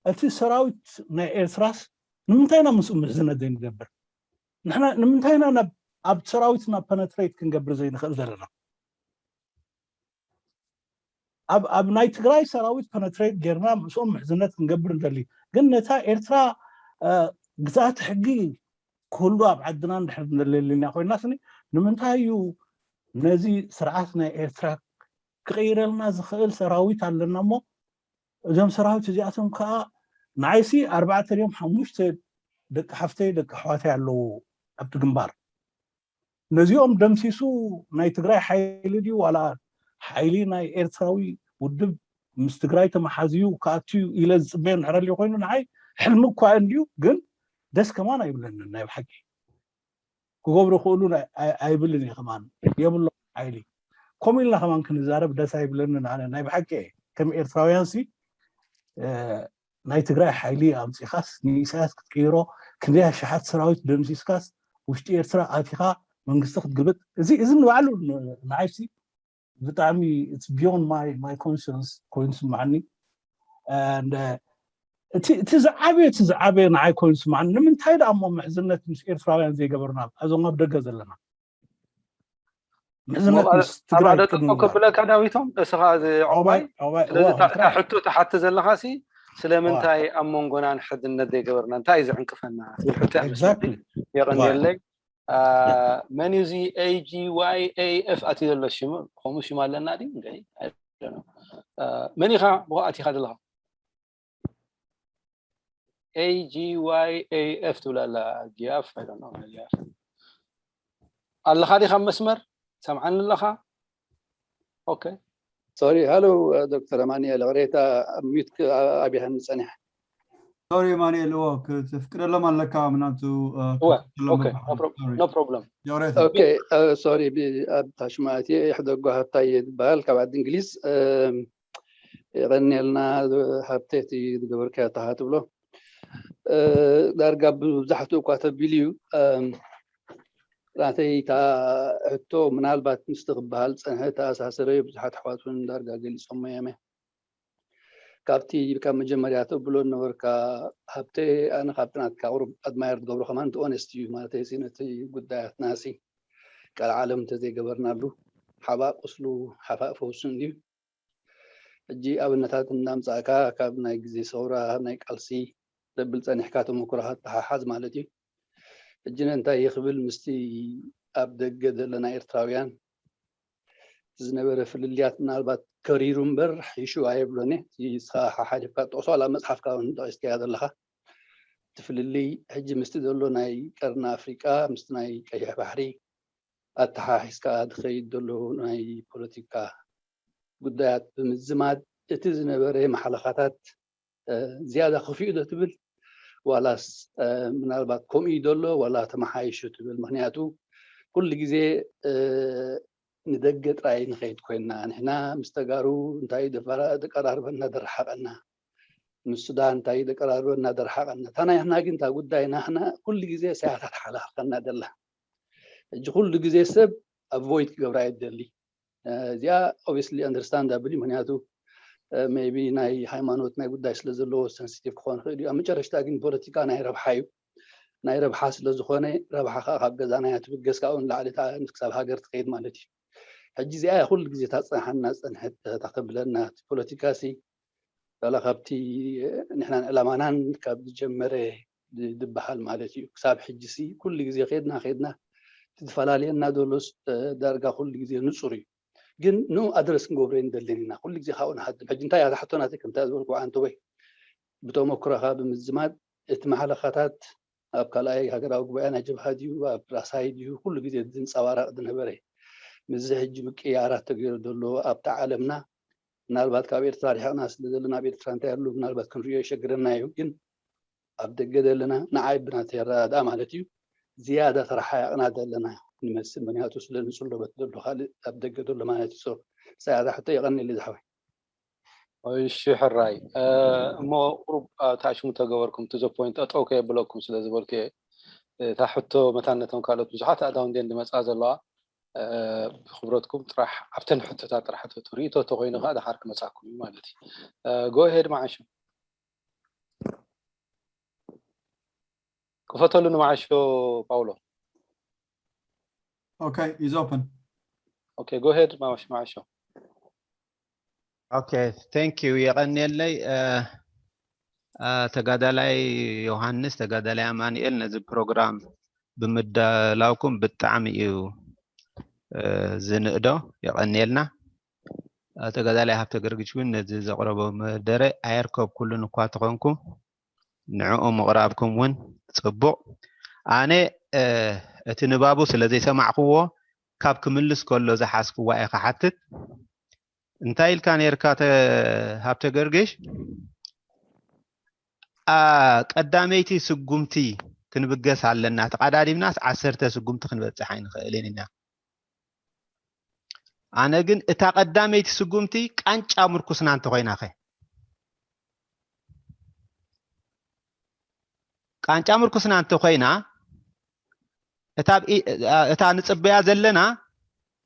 እቲ ሰራዊት ናይ ኤርትራስ ንምንታይ ኢና ምስኡ ምሕዝነት ዘይንገብር? ንሕና ንምንታይ ኢና ናብ ኣብ ሰራዊት ናብ ፐነትሬት ክንገብር ዘይንኽእል ዘለና? ኣብ ኣብ ናይ ትግራይ ሰራዊት ፐነትሬት ጌርና ምስኦም ምሕዝነት ክንገብር እንደሊ፣ ግን ነታ ኤርትራ ግዛት ሕጊ ኩሉ ኣብ ዓድና እንድሕር ንደለልና ኮይና ስኒ ንምንታይ እዩ ነዚ ስርዓት ናይ ኤርትራ ክቕይረልና ዝኽእል ሰራዊት ኣለና እሞ እዞም ሰራዊት እዚኣቶም ከዓ ንዓይሲ ኣርባዕተ ድዮም ሓሙሽተ ደቂ ሓፍተይ ደቂ ኣሕዋተይ ኣለዉ ኣብቲ ግንባር። ነዚኦም ደምሲሱ ናይ ትግራይ ሓይሊ ድዩ ዋላ ሓይሊ ናይ ኤርትራዊ ውድብ ምስ ትግራይ ተመሓዝዩ ክኣትዩ ኢለ ዝፅበዮ እንድሕር ኣልዩ ኮይኑ ንዓይ ሕልሚ እኳ እንድዩ፣ ግን ደስ ከማን ኣይብለንን ናይ ብሓቂ ክገብሩ ክእሉ ኣይብልን እየ ከማን የብሎ ሓይሊ ከምኡ ኢልና ከማን ክንዛረብ ደስ ኣይብለንን። ኣነ ናይ ብሓቂ እየ ከም ኤርትራውያን ሲ ናይ ትግራይ ሓይሊ ኣምፂኻስ ንኢሳያስ ክትቅይሮ ክንደይ ኣሽሓት ሰራዊት ደምሲስካስ ውሽጢ ኤርትራ ኣቲኻ መንግስቲ ክትግልብጥ እዚ እዚ ንባዕሉ ንዓይሲ ብጣዕሚ it's beyond my my conscience ኮይኑ ስማዓኒ። እቲ ዝዓበየ እቲ ዝዓበየ ንዓይ ኮይኑ ስማዓኒ ንምንታይ ደኣ እሞ ምሕዝነት ምስ ኤርትራውያን ዘይገበርና እዞም ኣብ ደገ ዘለና ምሕዝነት ምስ ትግራይ ከብለካ ዳዊቶም እስኻ እዚ ዕባይ ስለዚ ሕቶ ትሓቲ ዘለኻ ሲ ስለምንታይ ኣብ መንጎና ንሕድነት ዘይገበርና እንታይ እዩ ዝዕንቅፈና ትብል ሕቶ የቐንየለይ። መን እዩ እዚ AGYAF ኣትዩ ዘሎ ሽሙ ከምኡ ሽም ኣለና ድዩ? መን ኢኻ ብኡ ኣቲኻ ዘለኻ? AGYAF ትብል ኣላ። ጊያፍ ኣለኻ ዲኻ መስመር ሰምዓኒ ኣለኻ? ኦኬ ሶሪ ሃሎ ዶክተር ኣማንኤል ቅሬታ ሚዩት ኣብያህኒ ፀኒሐ። ሶሪ ማንኤል እዎ ክትፍቅደሎም ኣለካ ምናቱ ኖ ፕሮብለም። ኦኬ ሶሪ ኣብ ታሽማእቲ ይሕደጎ ሃብታይ ይበሃል ካብ ዓዲ እንግሊዝ። የቐንየልና ሃብተይ እቲ ዝገበርካዮ ተሃ ትብሎ ዳርጋ ብብዛሕትኡ እኳ ተቢሉ እዩ። ናተይ እታ ሕቶ ምናልባት ምስቲ ክበሃል ዝፀንሐ ተኣሳሰረዮ ብዙሓት ኣሕዋት እውን ዳርጋ ገሊፆሞ እዮም። ካብቲ ካብ መጀመርያ ተብሎ ነበርካ ሃብተ ኣነ ካብቲ ናትካ ቁሩብ ኣድማየር ትገብሮ ከማን ኦነስት እዩ ማለት ነቲ ጉዳያትና ሲ ቀልዓለም እንተዘይገበርናሉ ሓባእ ቁስሉ ሓፋእ ፈውሱ እንድዩ። ሕጂ ኣብነታት እናምፃእካ ካብ ናይ ግዜ ሰውራ ናይ ቃልሲ ዘብል ፀኒሕካ ተመኩሮኻ ተሓሓዝ ማለት እዩ። ሕጂ ነንታይ ይኽብል ምስቲ ኣብ ደገ ዘለና ኤርትራውያን ዝነበረ ፍልልያት ምናልባት ከሪሩ እምበር ሒሹ ኣየብሎን እየ። ንስኻ ሓሓሊፍካ ጥቕሶ ዋላ መፅሓፍካ እውን ጠቒስካያ ዘለኻ እቲ ፍልልይ ሕጂ ምስቲ ዘሎ ናይ ቀርኒ ኣፍሪቃ ምስቲ ናይ ቀይሕ ባሕሪ ኣተሓሒዝካ ዝኸይድ ዘሎ ናይ ፖለቲካ ጉዳያት ብምዝማድ፣ እቲ ዝነበረ ማሕለኻታት ዝያዳ ከፊኡ ዶ ትብል፣ ዋላስ ምናልባት ከምኡ እዩ ዘሎ ዋላ ተመሓይሹ ትብል? ምክንያቱ ኩሉ ግዜ ንደገ ጥራይ ንኸይድ ኮይንና፣ ንሕና ምስ ተጋሩ እንታይ ደቀራርበና ደረሓቐና፣ ምስ ሱዳን እንታይ ደቀራርበና ደረሓቐና። እታ ናይ ሕና ግን እታ ጉዳይ ናሕና ኩሉ ግዜ ሳያታት ሓላኽከና ደላ። ሕጂ ኩሉ ግዜ ሰብ ኣቮይድ ክገብራ እየ ደሊ። እዚኣ ኦብስሊ ኣንደርስታንዳብል እዩ። ምክንያቱ ሜቢ ናይ ሃይማኖት ናይ ጉዳይ ስለ ዘለዎ ሰንሲቲቭ ክኾን ይኽእል እዩ። ኣብ መጨረሽታ ግን ፖለቲካ ናይ ረብሓ እዩ። ናይ ረብሓ ስለ ዝኾነ ረብሓ ከዓ ካብ ገዛና እያ ትብገስ፣ ካብኡ ንላዕሊ ክሳብ ሃገር ትኸይድ ማለት እዩ። ሕጂ እዚኣ ኩሉ ግዜ ታፀንሓና ፀንሐት ተብለና። እቲ ፖለቲካ ሲ ዋላ ካብቲ ንሕናን ዕላማናን ካብ ዝጀመረ ዝበሃል ማለት እዩ። ክሳብ ሕጂ ሲ ኩሉ ግዜ ከድና ከድና ትፈላለየና ዶሎስ ዳርጋ ኩሉ ግዜ ንፁር እዩ። ግን ን ኣድረስ ክንገብሮ ንደልን ኢና። ኩሉ ግዜ ካብኡ ንሃድም። ሕጂ እንታይ እያ ሕቶና? ከምታ ዝበልኩ ዓንተ ወይ ብተመክሮኻ ብምዝማድ እቲ ማሕለኻታት ኣብ ካልኣይ ሃገራዊ ጉባኤ ናይ ጀብሃ ድዩ ኣብ ራሳይ ድዩ ኩሉ ግዜ ዝንፀባረቕ ዝነበረ፣ ምስዚ ሕጂ ምቅያራት ተገይሩ ዘሎ ኣብታ ዓለምና፣ ምናልባት ካብ ኤርትራ ርሒቕና ስለ ዘለና ኣብ ኤርትራ እንታይ ኣሎ ምናልባት ክንሪኦ ይሸግረና እዩ። ግን ኣብ ደገ ዘለና ንዓይ ብናተይ ኣረዳድኣ ማለት እዩ ዝያዳ ተረሓያቕና ዘለና ንመስል። ምክንያቱ ስለ ንፅሎበት ዘሎ ካልእ ኣብ ደገ ዘሎ ማለት እዩ። So ሳያዳ ሕቶ የቐንየለይ ዝሓወይ። እሺ ሕራይ እሞ ቁሩብ ታሽሙ ተገበርኩም to the point ጠጠው ከየብለኩም ስለ ዝበልኩ እየ። እታ ሕቶ መታን ነቶም ካልኦት ብዙሓት ኣእዳው እንድየን ዝመፃ ዘለዋ ብክብረትኩም ጥራሕ ኣብተን ሕቶታት ጥራሕ ሕተቱ ርእቶ ተኮይኑ ከዓ ደሓር ክመፃኩም እዩ ማለት እዩ። Go ahead መዓሾ። ክፈተሉ ንመዓሾ ፓውሎ። Okay, is open. Okay, go ahead መዓሾ። Okay, thank you። የቐንየለይ ተጋዳላይ ዮሃንስ፣ ተጋዳላይ ኣማንኤል ነዚ ፕሮግራም ብምዳላውኩም ብጣዕሚ እዩ ዝንእዶ። የቐንየልና። ተጋዳላይ ሃብተ ገርግሽ እውን ነዚ ዘቕረቦ መደረ ኣየርከብኩሉን እኳ ተኾንኩ ንዕኡ ምቕራብኩም እውን ፅቡቕ። ኣነ እቲ ንባቡ ስለ ዘይሰማዕክዎ ካብ ክምልስ ከሎ ዝሓዝክዋ እየ ክሓትት። እንታይ ኢልካ ነርካ ሃብተ ገርግሽ? ቀዳመይቲ ስጉምቲ ክንብገስ ኣለና። ተቐዳዲምናስ ዓሰርተ ስጉምቲ ክንበፅሕ ኣይንኽእልን ኢና። ኣነ ግን እታ ቀዳመይቲ ስጉምቲ ቃንጫ ምርኩስና እንተኾይናኸ? ቃንጫ ምርኩስና እንተኾይና እታ ንፅበያ ዘለና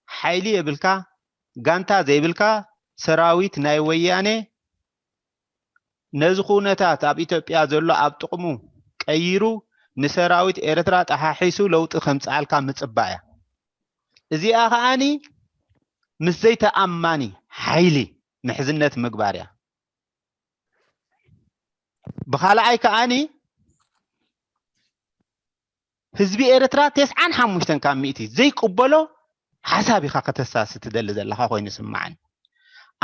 ሓይሊ የብልካ፣ ጋንታ ዘይብልካ ሰራዊት ናይ ወያኔ ነዚ ኩነታት ኣብ ኢትዮጵያ ዘሎ ኣብ ጥቕሙ ቀይሩ ንሰራዊት ኤርትራ ጠሓሒሱ ለውጢ ከምፅኣልካ ምፅባእ እያ። እዚኣ ከዓኒ ምስ ዘይተኣማኒ ሓይሊ ምሕዝነት ምግባር እያ። ብኻልኣይ ከዓኒ ህዝቢ ኤርትራ ተስዓን ሓሙሽተን ካብ ሚእቲ ዘይቅበሎ ሓሳብ ኢኻ ከተሳሲ ትደሊ ዘለኻ ኮይኑ ይስምዓኒ።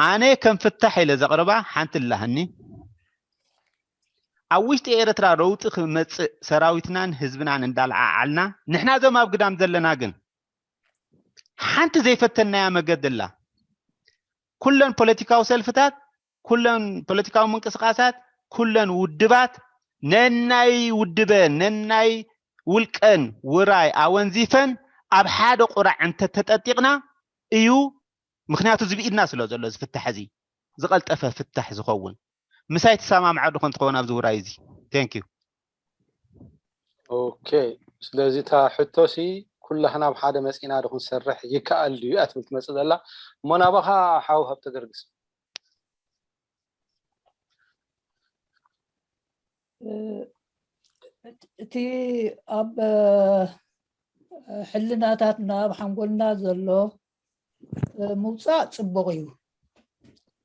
ኣነ ከም ፍታሕ ኢለ ዘቕርባ ሓንቲ እላህኒ ኣብ ውሽጢ ኤርትራ ለውጢ ክመፅእ ሰራዊትናን ህዝብናን እንዳለዓዓልና ንሕና እዞም ኣብ ግዳም ዘለና ግን ሓንቲ ዘይፈተናያ መገዲ ኣላ። ኩለን ፖለቲካዊ ሰልፍታት፣ ኩለን ፖለቲካዊ ምንቅስቃሳት፣ ኩለን ውድባት ነናይ ውድበን ነናይ ውልቀን ውራይ ኣወንዚፈን ኣብ ሓደ ቁራዕ እንተተጠጢቕና እዩ። ምክንያቱ እዚ ብኢድና ስለ ዘሎ እዚ ፍታሕ እዚ ዝቐልጠፈ ፍታሕ ዝኸውን። ምሳይ ትሰማምዓ ዶ ኮን ትኸውን ኣብዚ ውራይ እዚ? Thank you። Okay፣ ስለዚ እታ ሕቶሲ ኩላህና ኣብ ሓደ መፂና ዶ ክንሰርሕ ይከኣል ድዩ እያ ትብል ትመፅእ ዘላ። እሞ ናባኻ ሓው ሃብተ ገርግስ። እቲ ኣብ ሕልናታትና ኣብ ሓንጎልና ዘሎ ምውፃእ ፅቡቕ እዩ።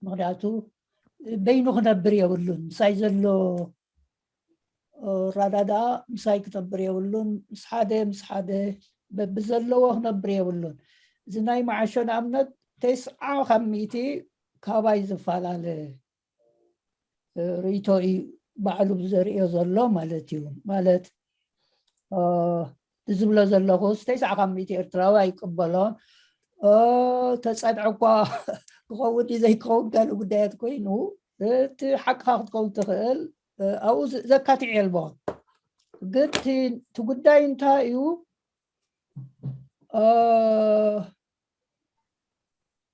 ምክንያቱ በይኑ ክነብር የብሉን። ምሳይ ዘሎ ኣረዳድኣ ምሳይ ክነብር የብሉን። ምስ ሓደ ምስ ሓደ በብዘለዎ ክነብር የብሉን። እዚ ናይ መዓሾ ንኣብነት ተስዓ ካብ ሚእቲ ካባይ ዝፈላለ ርእይቶ እዩ ባዕሉ ዘርእዮ ዘሎ ማለት እዩ። ማለት ዝብሎ ዘለኹ፣ ዝተይስዓኻ ሚእቲ ኤርትራዊ ኣይቅበሎን። ተፀድዐ እኳ ክኸውን ዘይክኸውን ካልእ ጉዳያት ኮይኑ፣ እቲ ሓቅኻ ክትከውን ትኽእል፣ ኣብኡ ዘካትዕ የልቦን። ግን እቲ ጉዳይ እንታይ እዩ?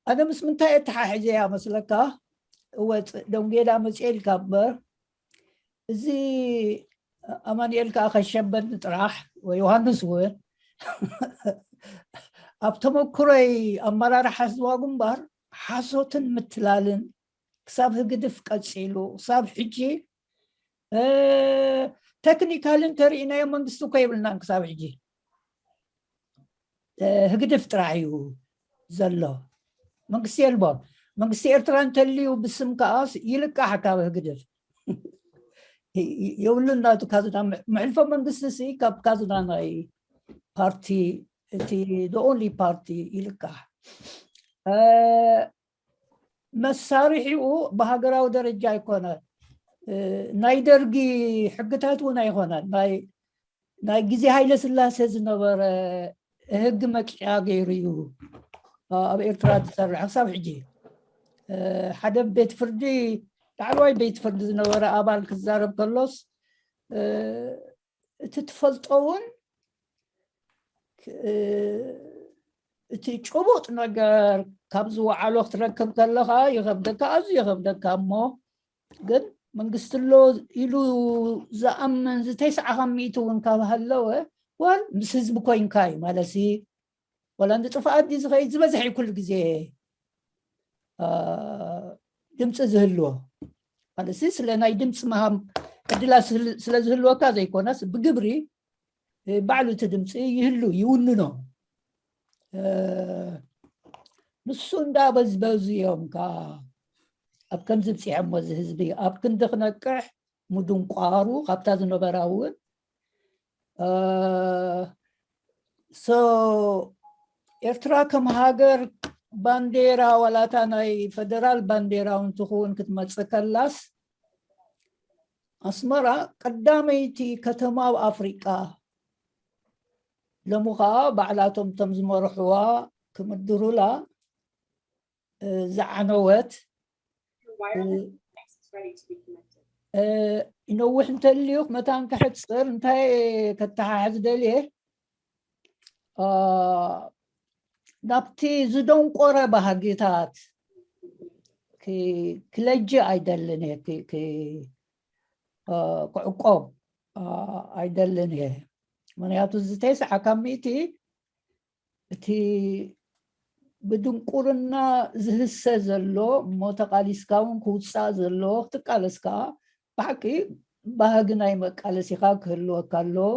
ኣነ ምስ ምንታይ ኣተሓሒዘ እያ መስለካ? እወ፣ ደንጌዳ መፅኤ ኢልካ እምበር፣ እዚ ኣማኑኤል ከዓ ከሸበኒ ጥራሕ፣ ወይ ዮሃንስ እውን፣ ኣብ ተመክሮይ ኣመራርሓ ህዝባዊ ግንባር ሓሶትን ምትላልን ክሳብ ህግድፍ ቀፂሉ፣ ክሳብ ሕጂ፣ ቴክኒካሊ እንተርኢናዮ መንግስቲ እኮ የብልናን ክሳብ ሕጂ። ህግድፍ ጥራሕ እዩ ዘሎ። መንግስቲ የልቦን። መንግስቲ ኤርትራ እንተልዩ ብስም ከኣ ይልቃሕ ካብ ህግድፍ። የብሉን ናቱ ካዝና። መሕልፎ መንግስቲ ሲ ካብ ካዝና ናይ ፓርቲ፣ እቲ the only ፓርቲ ይልቃሕ። መሳርሒኡ ብሃገራዊ ደረጃ ኣይኮነን። ናይ ደርጊ ሕግታት እውን ኣይኮነን። ናይ ግዜ ሃይለ ስላሴ ዝነበረ ህግ መቅጫ ገይሩ እዩ ኣብ ኤርትራ ዝሰርሕ። ክሳብ ሕጂ ሓደ ቤት ፍርዲ፣ ላዕለዋይ ቤት ፍርዲ ዝነበረ ኣባል ክዛረብ ከሎስ፣ እቲ ትፈልጦ እውን እቲ ጭቡጥ ነገር ካብ ዝወዓሎ ክትረክብ ከለኻ ይኸብደካ፣ ኣዝዩ ይኸብደካ። እሞ ግን መንግስቲ ኣሎ ኢሉ ዝኣምን ዝተይስዓኻ ሚእቲ እውን ካብ ሃለወ፣ ዋል ምስ ህዝቢ ኮይንካ እዩ ማለት ሲ። ዋላ እንዲ ጥፍኣት ድዩ ዝኸይድ? ዝበዝሕ እዩ ኩሉ ግዜ ድምፂ ዝህልዎ ማለት ሲ። ስለ ናይ ድምፂ ምሃብ ዕድላት ስለ ዝህልወካ ዘይኮነስ፣ ብግብሪ ባዕሉ እቲ ድምፂ ይህሉ፣ ይውንኖ። ንሱ እንዳበዝበዙ እዮም ከዓ ኣብ ከምዚ ብፂሖሞ፣ እዚ ህዝቢ ኣብ ክንዲ ክነቅሕ ምድንቋሩ ካብታ ዝነበራ እውን። ሶ ኤርትራ ከም ሃገር ባንዴራ፣ ዋላታ ናይ ፈደራል ባንዴራ እውን ትኸውን ክትመፅእ ከላስ፣ ኣስመራ ቀዳመይቲ ከተማ ኣብ ኣፍሪቃ። ሎሚ ከዓ ባዕላቶም እቶም ዝመርሕዋ ክምድሩላ ዝዓነወት፣ ይነውሕ እንተልዩ መታን ክሕፅር እንታይ ከተሓሕዝ ደልየ፣ ናብቲ ዝደንቆረ ባህግታት ክለጂ ኣይደልን እየ፣ ክዕቆብ ኣይደልን እየ። ምክንያቱ ዝተይስዓ ካብ ሚእቲ እቲ ብድንቁርና ዝህሰ ዘሎ እሞ ተቃሊስካ እውን ክውፃእ ዘለዎ ክትቃለስ ከዓ ብሓቂ ባህጊ ናይ መቃለሲኻ ክህልወካ ኣለዎ።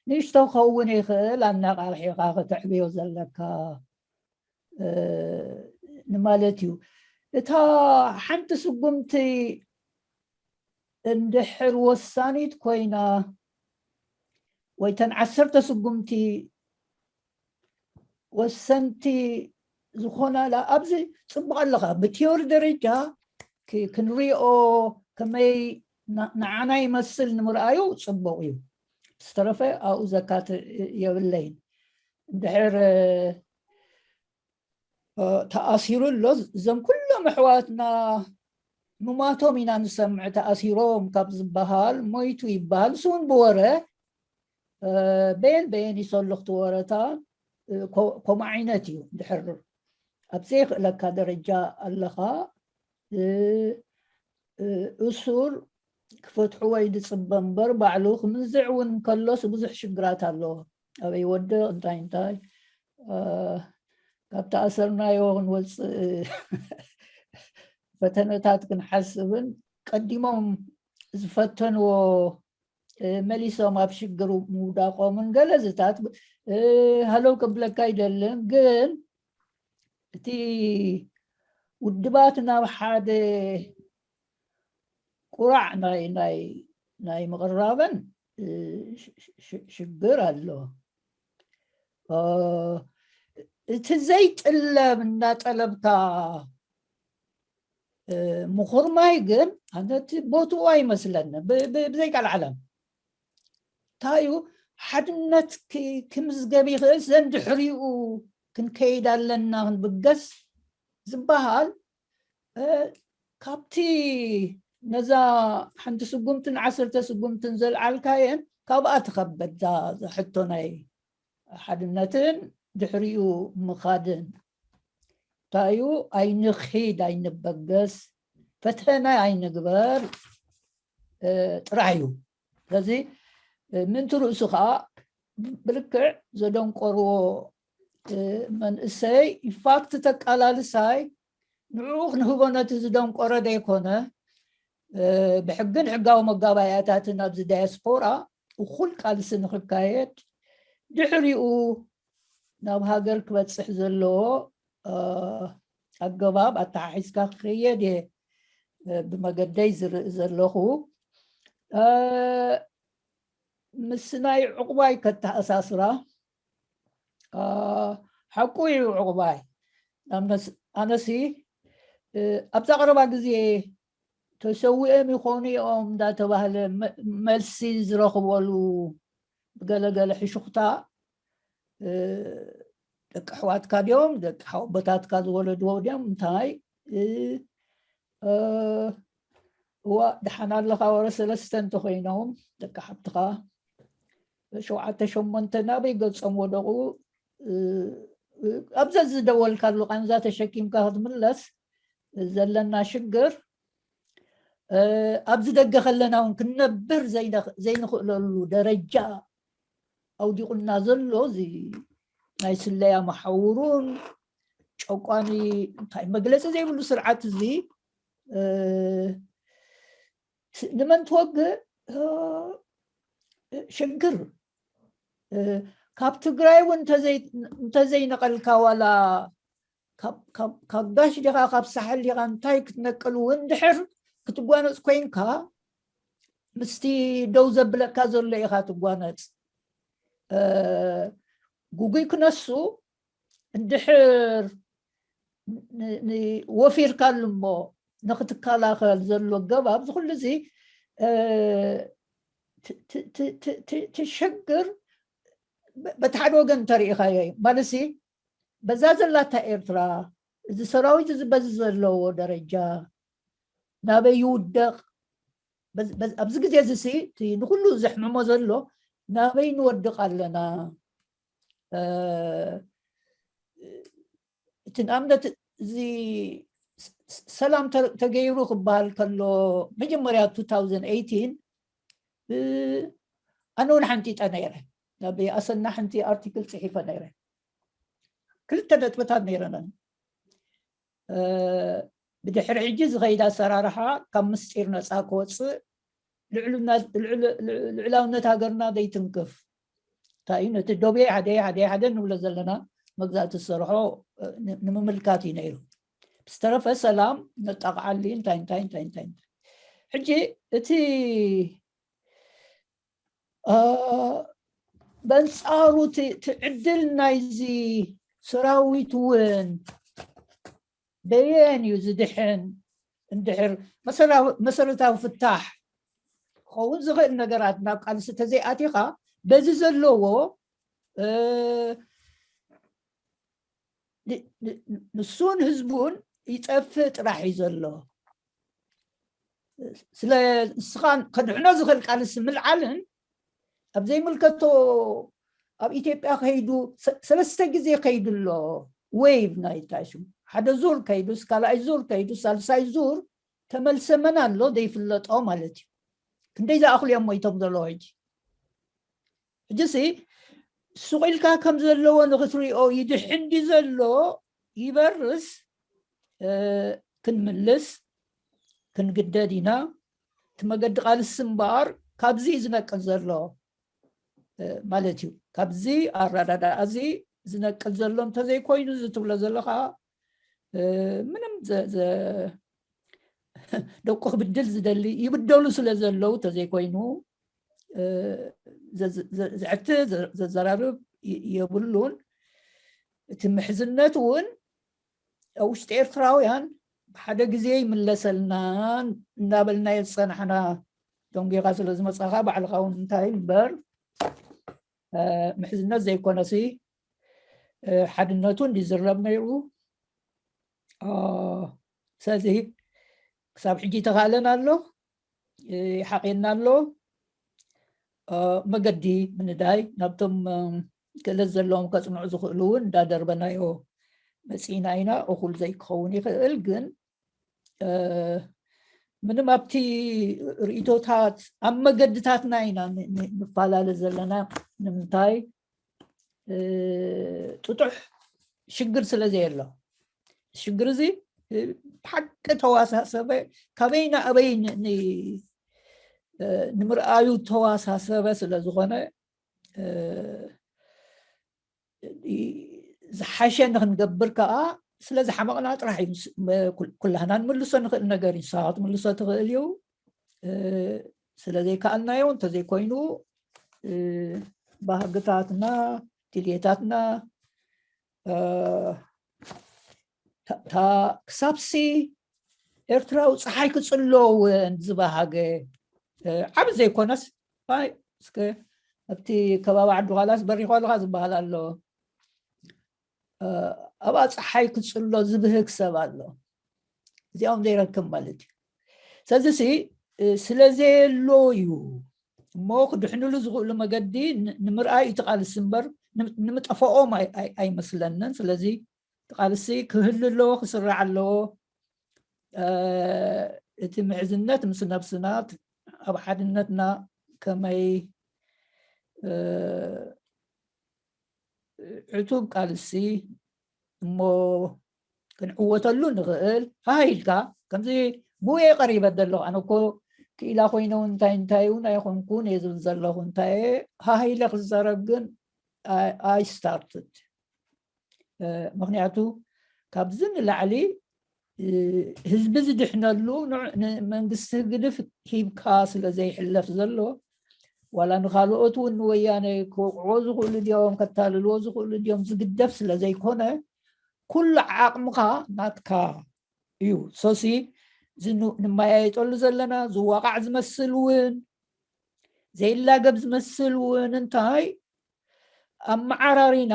ንእሽቶ ክኸውን ይኽእል፣ ኣነቃቂሕኻ ከተዕብዮ ዘለካ ንማለት እዩ። እታ ሓንቲ ስጉምቲ እንድሕር ወሳኒት ኮይና፣ ወይ ተን ዓሰርተ ስጉምቲ ወሰንቲ ዝኾናላ ኣብዚ ፅቡቅ ኣለኻ። ብቲዮሪ ደረጃ ክንሪኦ ከመይ ንዓና ይመስል ንምርኣዩ ፅቡቅ እዩ። ዝተረፈ ኣብኡ ዘካት የብለይን። እንድሕር ተኣሲሩ ኣሎ። እዞም ኩሎም ኣሕዋትና ምማቶም ኢና ንሰምዕ። ተኣሲሮም ካብ ዝበሃል ሞይቱ ይበሃል። ንሱ እውን ብወረ በየን በየን ይሰሉ እቲ ወረታ። ከምኡ ዓይነት እዩ። ድሕር ኣብ ዘይኽእለካ ደረጃ ኣለኻ። እሱር ክፈትሕዎ ይድፅበ እምበር ባዕሉ ክምንዝዕ እውን እንከሎስ ብዙሕ ሽግራት ኣለዎ። ኣበይ ወድቕ እንታይ እንታይ ካብ ተኣሰርናዮ ክንወፅእ ፈተነታት ክንሓስብን ቀዲሞም ዝፈተንዎ መሊሶም ኣብ ሽግር ምውዳቆምን ገለዝታት ሃለው ከብለካ ኣይደልን። ግን እቲ ውድባት ናብ ሓደ ቁራዕ ናይ ናይ ናይ ምቕራበን ሽግር ኣሎ። እቲ ዘይጥለብ እናጠለብካ ምኹርማይ ግን ኣነ እቲ ቦትኡ ኣይመስለኒ። ብዘይቃል ዓለም እንታይ እዩ? ሓድነት ክምዝገብ ይኽእል፣ ዘን ድሕሪኡ ክንከይድ ኣለና፣ ክንብገስ ዝበሃል ካብቲ ነዛ ሓንቲ ስጉምትን ዓሰርተ ስጉምትን ዘልዓልካየን ካብኣ ትኸበድ ዛ ሕቶ ናይ ሓድነትን ድሕሪኡ ምኻድን። እንታይ እዩ? ኣይንኺድ፣ ኣይንበገስ፣ ፈተነ ኣይንግበር ጥራሕ እዩ። ስለዚ ምእንቲ ርእሱ ከዓ ብልክዕ ዘደንቆርዎ መንእሰይ ኢንፋክት ተቃላልሳይ ንዕኡ ክንህቦ ነቲ ዝደንቆረ ዘይኮነ ብሕግን ሕጋዊ መጋባያታትን ኣብዚ ዳያስፖራ እኩል ቃልሲ ንክካየድ ድሕሪኡ ናብ ሃገር ክበፅሕ ዘለዎ ኣገባብ ኣተሓሒዝካ ክኸየድ እየ ብመገደይ ዝርኢ ዘለኹ። ምስ ናይ ዕቑባይ ከተኣሳስራ ሓቁ እዩ። ዕቑባይ ኣነሲ ኣብዛ ቀረባ ግዜ ተሰዊኦም ይኾኑ እዮም እንዳተባህለ መልሲ ዝረኽበሉ ብገለገለ ሕሹኽታ ደቂ ኣሕዋትካ ድዮም ደቂ ሓወቦታትካ ዝወለድዎ ድዮም እንታይ እዋ ደሓን ኣለኻ ወረ ሰለስተ እንተኮይኖም ደቂ ሓብትኻ ሸውዓተ ሸሞንተ ናበይ ገጾም ወደቑ? ኣብ ዘዝደወልካሉ ቃንዛ ተሸኪምካ ክትምለስ ዘለና ሽግር ኣብዚ ደገ ከለና እውን ክንነብር ዘይንኽእለሉ ደረጃ ኣውዲቑና ዘሎ እዚ ናይ ስለያ መሓውሩን ጨቋኒ እንታይ መግለፂ ዘይብሉ ስርዓት እዚ ንመን ትወግእ ሽግር ካብ ትግራይ እውን እንተዘይነቐልካ ዋላ ካብ ጋሽ ዲኻ ካብ ሳሕል ዲኻ እንታይ ክትነቅል እውን ድሕር ክትጓነፅ ኮይንካ ምስቲ ደው ዘብለካ ዘሎ ኢኻ ትጓነፅ። ጉጉይ ክነሱ እንድሕር ወፊርካሉ እሞ ንክትከላኸል ዘሎ ገባብ ዝኩሉ እዚ ትሽግር በቲ ሓደ ወገን እንተሪኢኻዮ እዩ ማለትሲ በዛ ዘላታ ኤርትራ እዚ ሰራዊት እዚ በዚ ዘለዎ ደረጃ ናበይ ይውደቕ ኣብዚ ግዜ እዚ ንኩሉ ዘሕምሞ ዘሎ ናበይ ንወድቕ ኣለና እቲ ንኣብነት እዚ ሰላም ተገይሩ ክበሃል ከሎ መጀመርያ two thousand eighteen ኣነ እውን ሓንጢጠ ነይረ ናብ ኣሰና ሓንቲ ኣርቲክል ፅሒፈ ነይረ ክልተ ነጥብታት ነይረነን ብድሕሪ ሕጂ ዝኸይድ ኣሰራርሓ ካብ ምስጢር ነፃ ክወፅእ ልዕላውነት ሃገርና ዘይትንክፍ እንታይ እዩ ነቲ ዶቤ ሓደ ሓደ ሓደ ንብሎ ዘለና መግዛእቲ ዝሰርሖ ንምምልካት እዩ ነይሩ ዝተረፈ ሰላም ነጣቕዓሊ እንታይ እንታይ እንታይ እንታይ ሕጂ እቲ በንፃሩ ትዕድል ናይዚ ሰራዊት እውን በየን እዩ ዝድሕን እንድሕር መሰረታዊ ፍታሕ ክኸውን ዝኽእል ነገራት ናብ ቃልሲ ተዘይኣቲኻ በዚ ዘለዎ ንሱን ህዝቡን ይጠፍእ ጥራሕ እዩ ዘሎ ስለ ንስኻ ከድሕኖ ዝኽእል ቃልሲ ምልዓልን ኣብ ዘይምልከቶ ኣብ ኢትዮጵያ ከይዱ ሰለስተ ግዜ ከይዱ ኣሎ ዌይቭ ናይ ታሽም ሓደ ዙር ከይዱስ ካልኣይ ዙር ከይዱ ሳልሳይ ዙር ተመልሰ መን ኣሎ ዘይፍለጦ ማለት እዩ ክንደይ ዝኣኽሉ እዮም ሞይቶም ዘለዎ ሕጂ ሕጂሲ ሱቕ ኢልካ ከም ዘለዎ ንክትሪኦ ይድሕን ድዩ ዘሎ ይበርስ ክንምልስ ክንግደድ ኢና እቲ መገዲ ቃልሲ እምበኣር ካብዚ እዩ ዝነቅል ዘሎ ማለት እዩ ካብዚ ኣረዳድኣ እዚ ዝነቅል ዘሎ እንተዘይኮይኑ እዚ ትብሎ ዘለካ ምንም ደቁ ክብድል ዝደሊ ይብደሉ ስለ ዘለዉ ተዘይኮይኑ ዘዕቲ ዘዘራርብ የብሉን እቲ ምሕዝነት እውን ኣብ ውሽጢ ኤርትራውያን ብሓደ ግዜ ይምለሰልና እናበልና የዝፀናሕና ደንጉኻ ስለ ዝመፃኻ ባዕልኻ እውን እንታይ እምበር ምሕዝነት ዘይኮነሲ ሓድነቱ እንዲዝረብ ነይሩ። ስለዚ ክሳብ ሕጂ ተኻእለን ኣሎ፣ ሓቂና ኣሎ። መገዲ ምንዳይ ናብቶም ክእለት ዘለዎም ከፅንዑ ዝኽእሉ እውን እንዳደርበናዮ መፂና ኢና። እኹል ዘይክኸውን ይኽእል፣ ግን ምንም ኣብቲ ርእቶታት ኣብ መገድታትና ኢና ንፈላለ ዘለና። ንምንታይ? ጥጡሕ ሽግር ስለ ዘየሎ። ሽግር እዚ ብሓቂ ተዋሳሰበ፣ ካበይ ንኣበይ ንምርኣዩ ተዋሳሰበ ስለ ዝኾነ፣ ዝሓሸ ንክንገብር ከዓ ስለ ዝሓመቕና ጥራሕ እዩ። ኩላህና ንምልሶ ንኽእል ነገር እዩ። ንስኻ ክትምልሶ ትኽእል እዩ። ስለ ዘይከኣልናዮ እንተዘይኮይኑ፣ ባህግታትና፣ ድልየታትና፣ ክሳብሲ ኤርትራዊ ፀሓይ ክፅሎ እውን ዝበሃገ፣ ዓብ ዘይኮነስ፣ እስከ ኣብቲ ከባቢ ዓዲ ኳላስ በሪኾ ኣለኻ ዝበሃል ኣሎ። ኣብኣ ፀሓይ ክፅሎ ዝብህግ ሰብ ኣሎ። እዚኦም ዘይረክብ ማለት እዩ። ስለዚሲ ስለ ዘየሎ እዩ እሞ ክድሕንሉ ዝኽእሉ መገዲ ንምርኣይ እዩ ትቃልሲ እምበር ንምጠፈኦም ኣይመስለንን። ስለዚ ትቃልሲ ክህሉ ኣለዎ፣ ክስራዕ ኣለዎ። እቲ ምሕዝነት ምስ ነብስና ኣብ ሓድነትና ከመይ ዕቱብ ቃልሲ እሞ ክንዕወተሉ ንኽእል ሃሂልካ ከምዚ ብኡ እየ ቀሪበ ዘለኹ። ኣነ እኮ ክኢላ ኮይነ እውን እንታይ እንታይ እውን ኣይኮንኩን እየ ዝብል ዘለኹ። እንታይ እየ ሃሂለ ክዛረብ ግን I started። ምክንያቱ ካብዚ ንላዕሊ ህዝቢ ዝድሕነሉ ንመንግስቲ ህግድፍ ሂብካ ስለ ዘይሕለፍ ዘሎ፣ ዋላ ንካልኦት እውን ንወያነ ክወቕዕዎ ዝኽእሉ ድዮም፣ ከታልልዎ ዝኽእሉ ድዮም ዝግደፍ ስለ ዘይኮነ፣ ኩሉ ዓቕምኻ ናትካ እዩ። ሶሲ ንምመያየጠሉ ዘለና ዝዋቃዕ ዝመስል እውን ዘይላገብ ዝመስል እውን እንታይ ኣመዓራሪና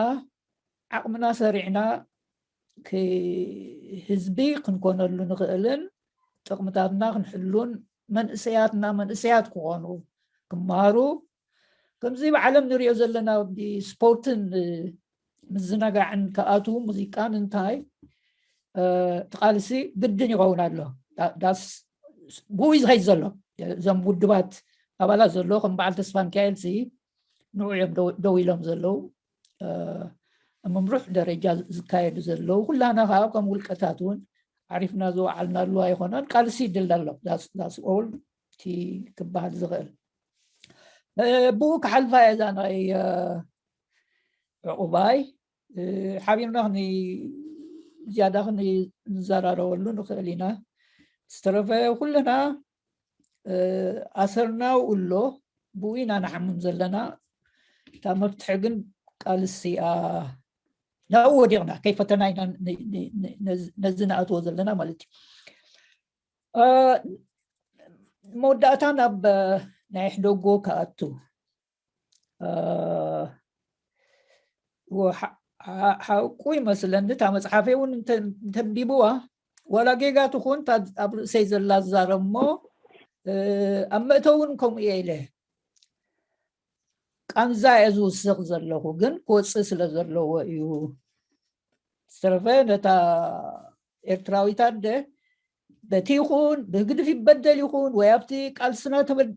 ዓቕምና ሰሪዕና ህዝቢ ክንኮነሉ ንኽእልን ጥቕምታትና ክንሕሉን መንእሰያትና መንእሰያት ክኾኑ ክመሃሩ ከምዚ ብዓለም ንሪኦ ዘለና ስፖርትን ምዝናጋዕን ከኣትዉ ሙዚቃን እንታይ ትቃልሲ ግድን ይኸውን ኣሎ። ዳስ ብኡ ዝኸይድ ዘሎ እዞም ውድባት ኣባላት ዘሎ ከም በዓል ተስፋ ሚካኤል ሲ ንዑ እዮም ደው ኢሎም ዘለዉ። ምምሩሕ ደረጃ ዝካየዱ ዘለዉ ኩላና ከዓ ከም ውልቀታት እውን ዓሪፍና ዝወዓልናሉ ኣይኮነን። ቃልሲ ይድል ኣሎ። That's all እቲ ክበሃል ዝኽእል። ብኡ ክሓልፋ እየ እዛ ናይ ዕቑባይ ሓቢርና ዝያዳ ክንዘራረበሉ ንኽእል ኢና። ዝተረፈ ኩልና ኣሰርና ውሎ ብኡ ኢና ንሓምም ዘለና። እታ መፍትሒ ግን ቃልሲ እያ። ናብኡ ወዲቕና ከይፈተና ኢና ነዚ ንኣትዎ ዘለና ማለት እዩ። መወዳእታ ናብ ናይ ሕደጎ ክኣቱ ሓቁ ይመስለኒ። እታ መፅሓፈይ እውን እንተንቢብዋ ዋላ ጌጋ ትኹን ኣብ ርእሰይ ዘላ ዝዛረብ እሞ ኣብ መእተውን ከምኡ እየ ኢለ ቃንዛ እየ ዝውስኽ ዘለኹ፣ ግን ክወፅእ ስለ ዘለዎ እዩ። ዝተረፈ ነታ ኤርትራዊት ኣደ በቲ ይኹን ብህግድፍ ይበደል ይኹን ወይ ኣብቲ ቃልስና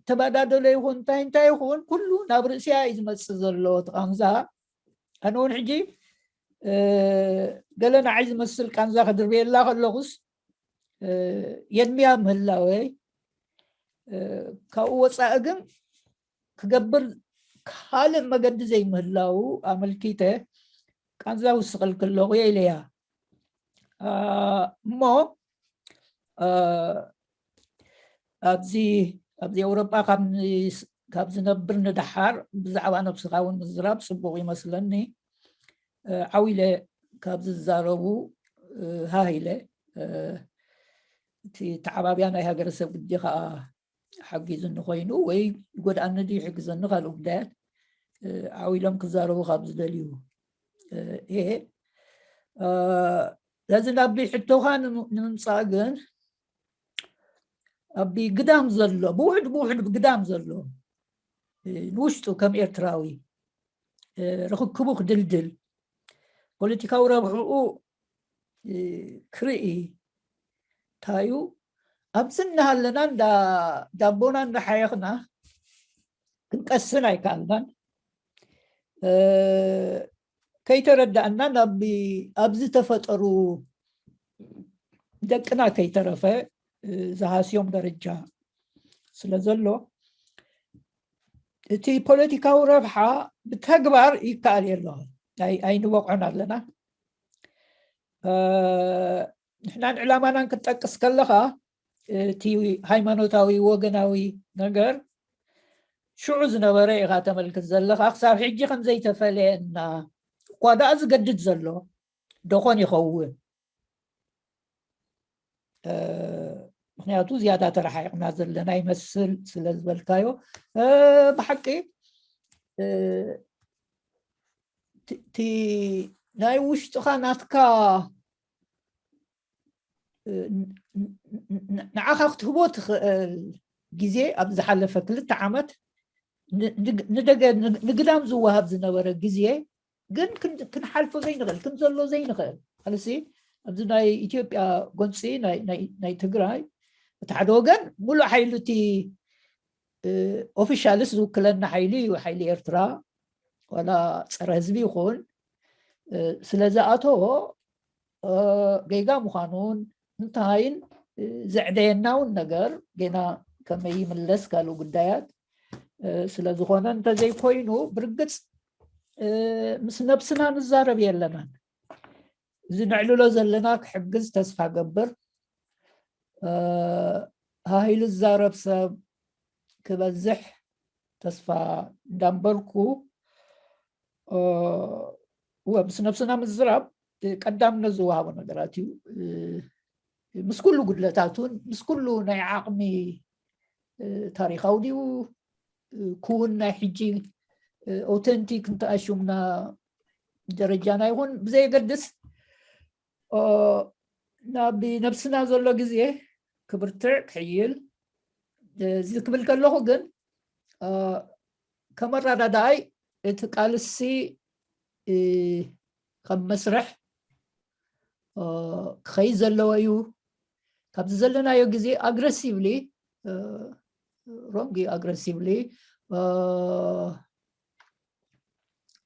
ተበዳደሎ ይኹን እንታይ እንታይ ይኹን ኩሉ ናብ ርእሲያ እዩ ዝመፅእ ዘሎ እቲ ቃንዛ። ኣነ እውን ሕጂ ገለ ንዓይ ዝመስል ቃንዛ ክድርብየላ ከለኹስ የድምያ ምህላወይ ካብኡ ወፃኢ ግን ክገብር ካልእ መገዲ ዘይምህላዉ ኣመልኪተ ቃንዛ ውስኸልኪ ኣለኹ እየ ኢለያ። እሞ ኣብዚ ኣብዚ ኤውሮጳ ካብ ዝነብር ንደሓር ብዛዕባ ነብስኻ እውን ምዝራብ ፅቡቕ ይመስለኒ። ዓው ኢለ ካብ ዝዛረቡ ሃህ ኢለ እቲ ተዓባብያ ናይ ሃገረሰብ ግዲ ከዓ ሓጊዙኒ ኮይኑ ወይ ይጎድኣኒ ድዩ ይሕግዘኒ ካልእ ጉዳያት ዓው ኢሎም ክዛረቡ ካብ ዝደልዩ እየ። ስለዚ ናብ ሕቶኻ ንምምፃእ ግን፣ ኣብ ግዳም ዘሎ ብውሕድ ብውሕድ ብግዳም ዘሎ ንውሽጡ ከም ኤርትራዊ ርክክቡ ክድልድል፣ ፖለቲካዊ ረብሕኡ ክርኢ፣ እንታይ እዩ ኣብዚ እናሃለና ዳቦና እንዳሓየኽና ክንቀስን ኣይከኣልናን። ከይተረዳእና ናብ ኣብ ዝተፈጠሩ ደቅና ከይተረፈ ዝሃስዮም ደረጃ ስለ ዘሎ፣ እቲ ፖለቲካዊ ረብሓ ብተግባር ይከኣል የለኹ ኣይንበቕዖን ኣለና። ንሕናን ዕላማናን ክትጠቅስ ከለኻ፣ እቲ ሃይማኖታዊ ወገናዊ ነገር ሽዑ ዝነበረ ኢኻ ተመልክት ዘለኻ። ክሳብ ሕጂ ከም ዘይተፈለየና እኳ ደኣ ዝገድድ ዘሎ ደኾን ይኸውን። ምክንያቱ ዝያዳ ተረሓይቕና ዘለና ይመስል ስለ ዝበልካዮ፣ ብሓቂ እቲ ናይ ውሽጥኻ ናትካ ንዓኻ ክትህቦ ትኽእል ግዜ ኣብ ዝሓለፈ ክልተ ዓመት ንደገ ንግዳም ዝወሃብ ዝነበረ ግዜ ግን ክንሓልፎ ዘይንኽእል፣ ክንዘሎ ዘይንኽእል። ኣነሲ ኣብዚ ናይ ኢትዮጵያ ጎንፂ ናይ ትግራይ፣ እቲ ሓደ ወገን ሙሉእ ሓይሉ እቲ ኦፊሻልስ ዝውክለና ሓይሊ እዩ፣ ሓይሊ ኤርትራ ዋላ ፀረ ህዝቢ ይኹን ስለ ዝኣተዎ ጌጋ ምዃኑን እንታይን ዘዕደየና እውን ነገር ገና ከመይ ይምለስ ካልእ ጉዳያት ስለ ዝኾነ፣ እንተዘይኮይኑ ብርግፅ ምስ ነብስና ንዛረብ የለናን። እዚ ነዕልሎ ዘለና ክሕግዝ ተስፋ ገብር። ሃሂሉ ዝዛረብ ሰብ ክበዝሕ ተስፋ እንዳንበርኩ፣ እወ ምስ ነብስና ምዝራብ ቀዳምነት ዝወሃቦ ነገራት እዩ። ምስ ኩሉ ጉድለታቱን ምስ ኩሉ ናይ ዓቕሚ ታሪኻዊ ድዩ ክውን ናይ ሕጂ ኦተንቲክ እንተኣሹምና ደረጃና ይኹን ብዘየገድስ፣ ናብ ነብስና ዘሎ ግዜ ክብርትዕ ክሕይል። እዚ ክብል ከለኹ ግን ከመረዳዳኣይ እቲ ቃልሲ ከም መስርሕ ክኸይድ ዘለዎ እዩ። ካብዚ ዘለናዮ ግዜ ኣግረሲቭሊ፣ ሮንግ፣ ኣግረሲቭሊ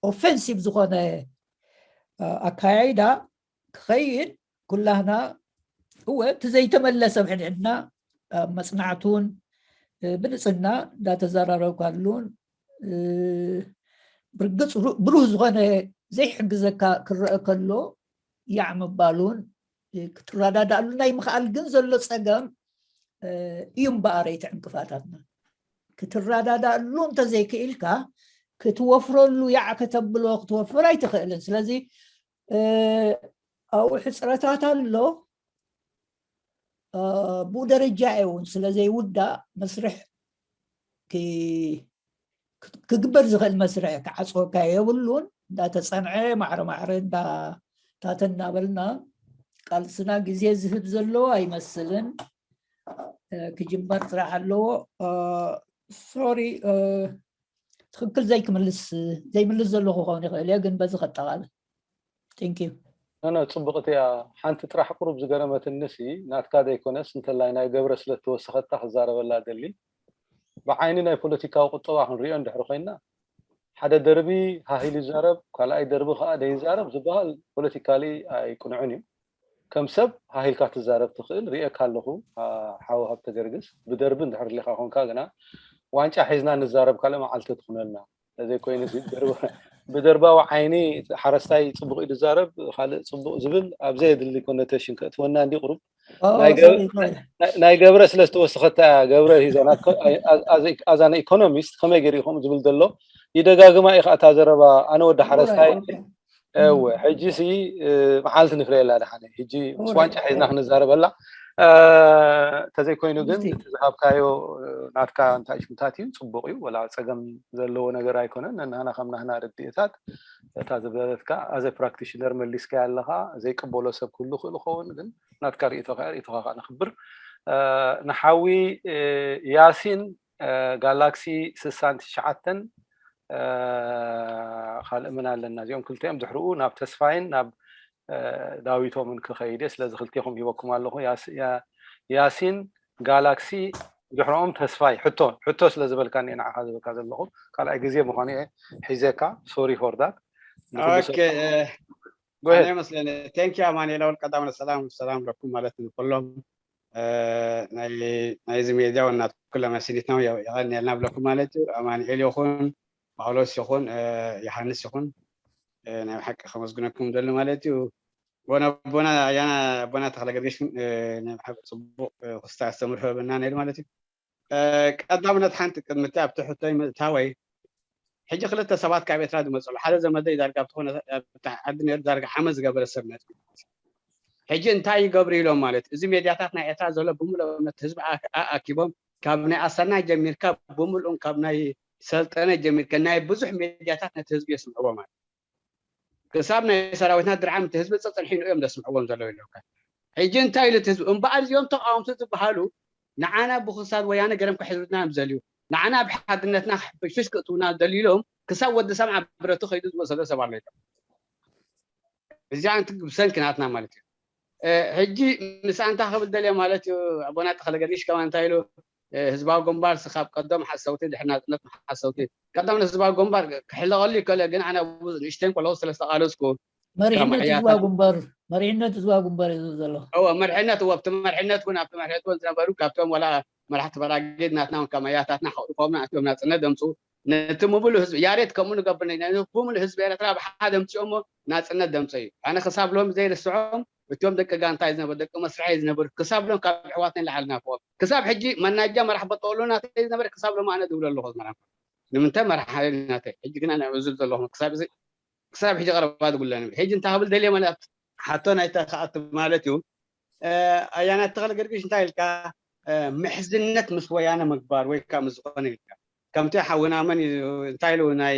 ኦፌንሲቭ ዝኾነ ኣካያይዳ ክኸይድ ኩላህና እወ እቲ ዘይተመለሰ ብሕድሕድና ኣብ መፅናዕቱን ብንፅህና እንዳተዘራረብካሉን ብርግፅ ብሩህ ዝኾነ ዘይሕግዘካ ክረአ ከሎ ያዕ ምባሉን ክትረዳዳእሉ ናይ ምኽኣል ግን ዘሎ ፀገም እዩ እምበኣር እቲ ዕንቅፋታትና። ክትረዳዳእሉ እንተዘይክኢልካ ክትወፍረሉ ያዕ ከተብሎ ክትወፍር ኣይትኽእልን። ስለዚ ኣብኡ ሕፅረታት ኣሎ። ብኡ ደረጃ እውን ስለ ዘይውዳእ መስርሕ ክግበር ዝኽእል መስርሕ ክዓፅወካ የብሉን። እንዳተፀንዐ ማዕረ ማዕረ እንዳታተ እናበልና ቃልስና ግዜ ዝህብ ዘለዎ ኣይመስልን። ክጅመር ጥራሕ ኣለዎ። ሶሪ፣ ትኽክል ዘይክምልስ ዘይምልስ ዘለኹ ክኸውን ይኽእል እየ፣ ግን በዚ ከጠቓልል። Thank you። ኖ ኖ፣ ፅቡቕቲ እያ። ሓንቲ ጥራሕ ቁሩብ ዝገረመትንሲ ናትካ ዘይኮነስ እንተላይ ናይ ገብረ ስለ እተወሰኸታ ክዛረበላ ደሊ። ብዓይኒ ናይ ፖለቲካዊ ቁጠባ ክንሪኦ እንድሕር ኮይና ሓደ ደርቢ ሃሂሉ ይዛረብ፣ ካልኣይ ደርቢ ከዓ ደይዛረብ ዝበሃል ፖለቲካሊ ኣይቅንዑን እዩ። ከም ሰብ ሃሂልካ ትዛረብ ትኽእል ርእየካ ኣለኹ። ሓው ሃብተ ገርግስ ብደርቢ እንድሕር ሌካ ኮንካ ግና ዋንጫ ሒዝና ንዛረብ ካልእ መዓልቲ ትኹነልና። ተዘይኮይኑ ብደርባዊ ዓይኒ ሓረስታይ ፅቡቕ እዩ ዝዛረብ፣ ካልእ ፅቡቕ ዝብል ኣብ ዘየድሊ ኮነቴሽን ከእትወና እንዲ ቁሩብ ናይ ገብረ ስለ ዝተወሰኸታ እያ። ገብረ ሂዞና ኣዛነ ኢኮኖሚስት ከመይ ገይሩ ከምኡ ዝብል ዘሎ ይደጋግማ እዩ። ከኣታ ዘረባ ኣነ ወዲ ሓረስታይ እወ ሕጂ ሲ መዓልቲ ንፍለየላ ደሓነ ሕጂ ምስ ዋንጫ ሒዝና ክንዛረበላ እንተዘይኮይኑ ግን እቲ ዝሃብካዮ ናትካ እንታይ ሽምታት እዩ፣ ፅቡቕ እዩ። ወላ ፀገም ዘለዎ ነገር ኣይኮነን። ንናህና ከም ናህና ርድእታት እታ ዝበለትካ ኣዘ ፕራክቲሽነር መሊስካ ኣለኻ። ዘይቅበሎ ሰብ ክህሉ ክእል ይኸውን፣ ግን ናትካ ርእቶ ከ ርእቶኻ ከዓ ነኽብር። ንሓዊ ያሲን ጋላክሲ ስሳን ትሽዓተን ካልእ ምን ኣለና? እዚኦም ክልቲኦም ድሕርኡ ናብ ተስፋይን ናብ ዳዊቶምን ክኸይድ እየ። ስለዚ ክልቴኹም ሂበኩም ኣለኹ። ያሲን ጋላክሲ፣ ድሕሮኦም ተስፋይ። ሕቶ ሕቶ ስለ ዝበልካኒ ንዓኻ ዝበካ ዘለኹ። ካልኣይ ግዜ ምዃኑ እየ ሒዘካ። ሶሪ ፎር ዳት። ኣነ መስለኒ። ቴንኪ ኣማኒኤል ኣወል። ቀዳም ሰላም ሰላም ለኩም ማለት ንኩሎም ናይዚ ሜድያ ወናት ኩሎም ኣሲኒትና የቐንየልና ብለኩም ማለት እዩ። ኣማኒኤል ይኹን ጳውሎስ ይኹን ዮሃንስ ይኹን ናይ ሓቂ ከመስግነኩም ደሊ ማለት እዩ። ቦና ቦና ያና ቦና ተክለ ገርግሽ ናይ ሓቂ ጽቡቕ ክስታ ኣስተምር ህበና ነይሩ ማለት እዩ። ቀዳምነት ሓንቲ ቅድምቲ ኣብቲ ሕቶይ ምእታወይ ሕጂ ክልተ ሰባት ካብ ኤርትራ ዝመፅሉ ሓደ ዘመደይ ዳርጋ ኣብትኾነ ዓዲ ነሩ ዳርጋ ዓመት ዝገበረ ሰብ መፅኡ ሕጂ እንታይ ይገብሩ ኢሎም ማለት እዚ ሜድያታት ናይ ኤርትራ ዘሎ ብምሉእ እምነት ህዝቢ ኣኪቦም ካብ ናይ ኣሰና ጀሚርካ ብምሉእን ካብ ናይ ሰልጠነ ጀሚርካ ናይ ብዙሕ ሜድያታት ነቲ ህዝቢ የስምዕዎ ማለት ክሳብ ናይ ሰራዊትና ድርዓም እቲ ህዝቢ ፀፀንሒኑ እዮም ዘስምዕዎም ዘለዉ ኢለካ ሕጂ እንታይ ኢሉ እቲ ህዝቢ እምበኣር እዚኦም ተቃወምቲ ዝበሃሉ ንዓና ብክሳድ ወያነ ገረም ክሕዝብና እዮም ዘልዩ ንዓና ብሓድነትና ሕፍሽፍሽ ክእትውና ደልዩ ኢሎም ክሳብ ወዲ ሰምዓ ብረቱ ከይዱ ዝወሰዶ ሰብ ኣሎ ኢሎም እዚኣ ብሰንኪ ናትና ማለት እዩ ሕጂ ምስ ኣንታ ክብል ደልየ ማለት እዩ ኣቦና ተክለ ገርጊሽ ከማ እንታይ ኢሉ ህዝባዊ ግንባር ስኻብ ቀዶም ሓሰውቲ ድሕሪ ናፅነት ሓሰውቲ ቀዳም ህዝባዊ ግንባር ክሕለቐሉ ይከለ ግን ኣነ ንእሽተን ከለዉ ስለ ዝተቃለስኩ መሪሕነት ህዝባዊ ግንባር መሪሕነት ህዝባዊ ግንባር እዩ ዘሎ እወ መሪሕነት እወ ኣብቲ መሪሕነት እውን ኣብቲ መሪሕነት እውን ዝነበሩ ካብቶም ወላ መራሕቲ በራጌድ ናትና እውን ከም ኣያታትና ሓቁድኮምና ኣትዮም ናፅነት ደምፁ ነቲ ሙብሉ ህዝቢ ያሬት ከምኡ ንገብር ነና ብምሉ ህዝቢ ኤረትራ ብሓደ ምፅኦሞ ናፅነት ደምፀ እዩ ኣነ ክሳብ ሎም ዘይርስዖም እቶም ደቂ ጋንታይ ዝነበሩ ደቂ መስርሐይ ዝነበሩ ክሳብ ሎም ካብ ኣሕዋትና ይለዓል ናፍቆም ክሳብ ሕጂ መናጃ መራሕ በጠወሎ ናተይ ዝነበረ ክሳብ ሎም ኣነ ዝብሎ ኣለኹ ዝመራ ንምንታይ መራሕ ናተይ ሕጂ ግና ናይ ዕዙል ዘለኹም ክሳብ እዚ ክሳብ ሕጂ ቀረባ ዝብለኒ ሕጂ እንታይ ክብል ደልየ ማለት ሓቶ ናይታ ከኣት ማለት እዩ ኣያና ተኽለ ገርግሽ እንታይ ኢልካ ምሕዝነት ምስ ወያነ ምግባር ወይ ከዓ ምስ ዝኾነ ኢልካ ከምቲ ሓውና መን እንታይ ኢሉ ናይ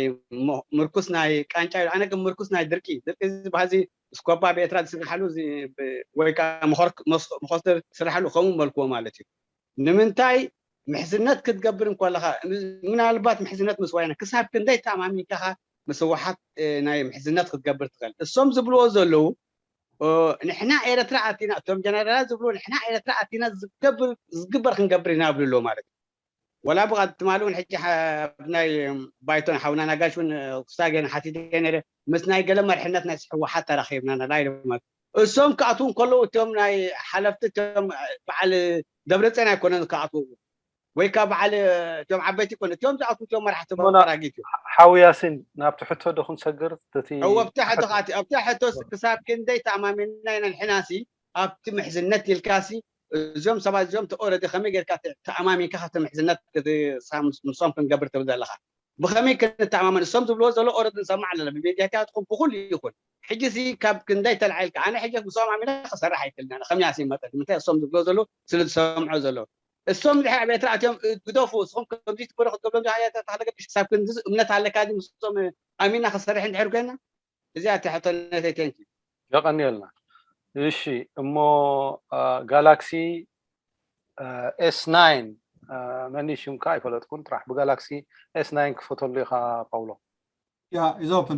ምርኩስ ናይ ቃንጫ ኢሉ ኣነ ግን ምርኩስ ናይ ድርቂ ድርቂ ዝበሃዚ ስኮባ ብኤርትራ ዝስርሓሉ ወይ ከዓ መኾስተር ዝስርሓሉ ከምኡ መልክዎ ማለት እዩ ንምንታይ ምሕዝነት ክትገብር እንከለኻ ምናልባት ምሕዝነት ምስ ወያነ ክሳብ ክንደይ ተኣማሚንካኻ ምስ ህወሓት ናይ ምሕዝነት ክትገብር ትኽእል እሶም ዝብልዎ ዘለዉ ንሕና ኤረትራ ኣቲና እቶም ጀነራላት ዝብልዎ ንሕና ኤረትራ ኣቲና ዝገብር ዝግበር ክንገብር ኢና ይብሉ ኣለዉ ማለት እዩ ወላ ብቐ ትማሊ እውን ሕጂ ናይ ባይቶን ሓውና ናጋሽ እውን ክሳጌን ሓቲተ ነረ ምስ ናይ ገለ መርሕነት ናይ ህወሓት ተራኺብና ነላ ኢሎም እሶም ክኣትዉ እንከለዉ እቶም ናይ ሓለፍቲ እቶም በዓል ደብረፅዮን ኣይኮነን ክኣትዉ ወይ ካብ በዓል እቶም ዓበይቲ ይኮነ እቲኦም ዝኣትዉ እቲኦም መራሕቲ ኣራጊት እዩ ሓዊ ያሲን ናብቲ ሕቶ ዶ ክንሰግር እቲ ኣብቲ ሕቶ ክሳብ ክንደይ ተኣማሚንና ኢና ንሕናሲ ኣብቲ ምሕዝነት ኢልካሲ እዞም ሰባት እዚኦም ተኦረዲ ከመይ ጌርካ ተኣማሚንካ ካብቲ ምሕዝነት ምሶም ክንገብር ትብል ዘለካ ብኸመይ ክንተኣማመን እሶም ዝብልዎ ዘሎ ኦረዲ ንሰማዕ ኣለና ብሜድያታትኩም ብኩሉ ይኹን ሕጂ ሲ ካብ ክንደይ ተላዒልካ ኣነ ሕጂ ምስኦም ኣሚና ክሰርሕ ኣይክእልና ከመይ ኣሲ መጠን ምንታይ እሶም ዝብልዎ ዘሎ ስለ ዝሰምዖ ዘሎ እሶም ድሕሪ ኣብ ኤርትራ ኣትዮም ግደፉ እስኹም ከምዚ ትበሉ ክትገብሎም ተሃለገ ክሳብ ክንዚ እምነት ኣለካ ምስኦም ኣሚና ክሰርሕ እንድሕር ኮይና እዚኣ እታ ሕቶ ነተይ ቴንኪ የቐንየልና እሺ እሞ ጋላክሲ ኤስ ናይን መን ሽምካ ኣይፈለጥኩን ጥራሕ ብጋላክሲ ኤስ ናይን ክፈተሉ ኢኻ ፓውሎ Yeah, it's open.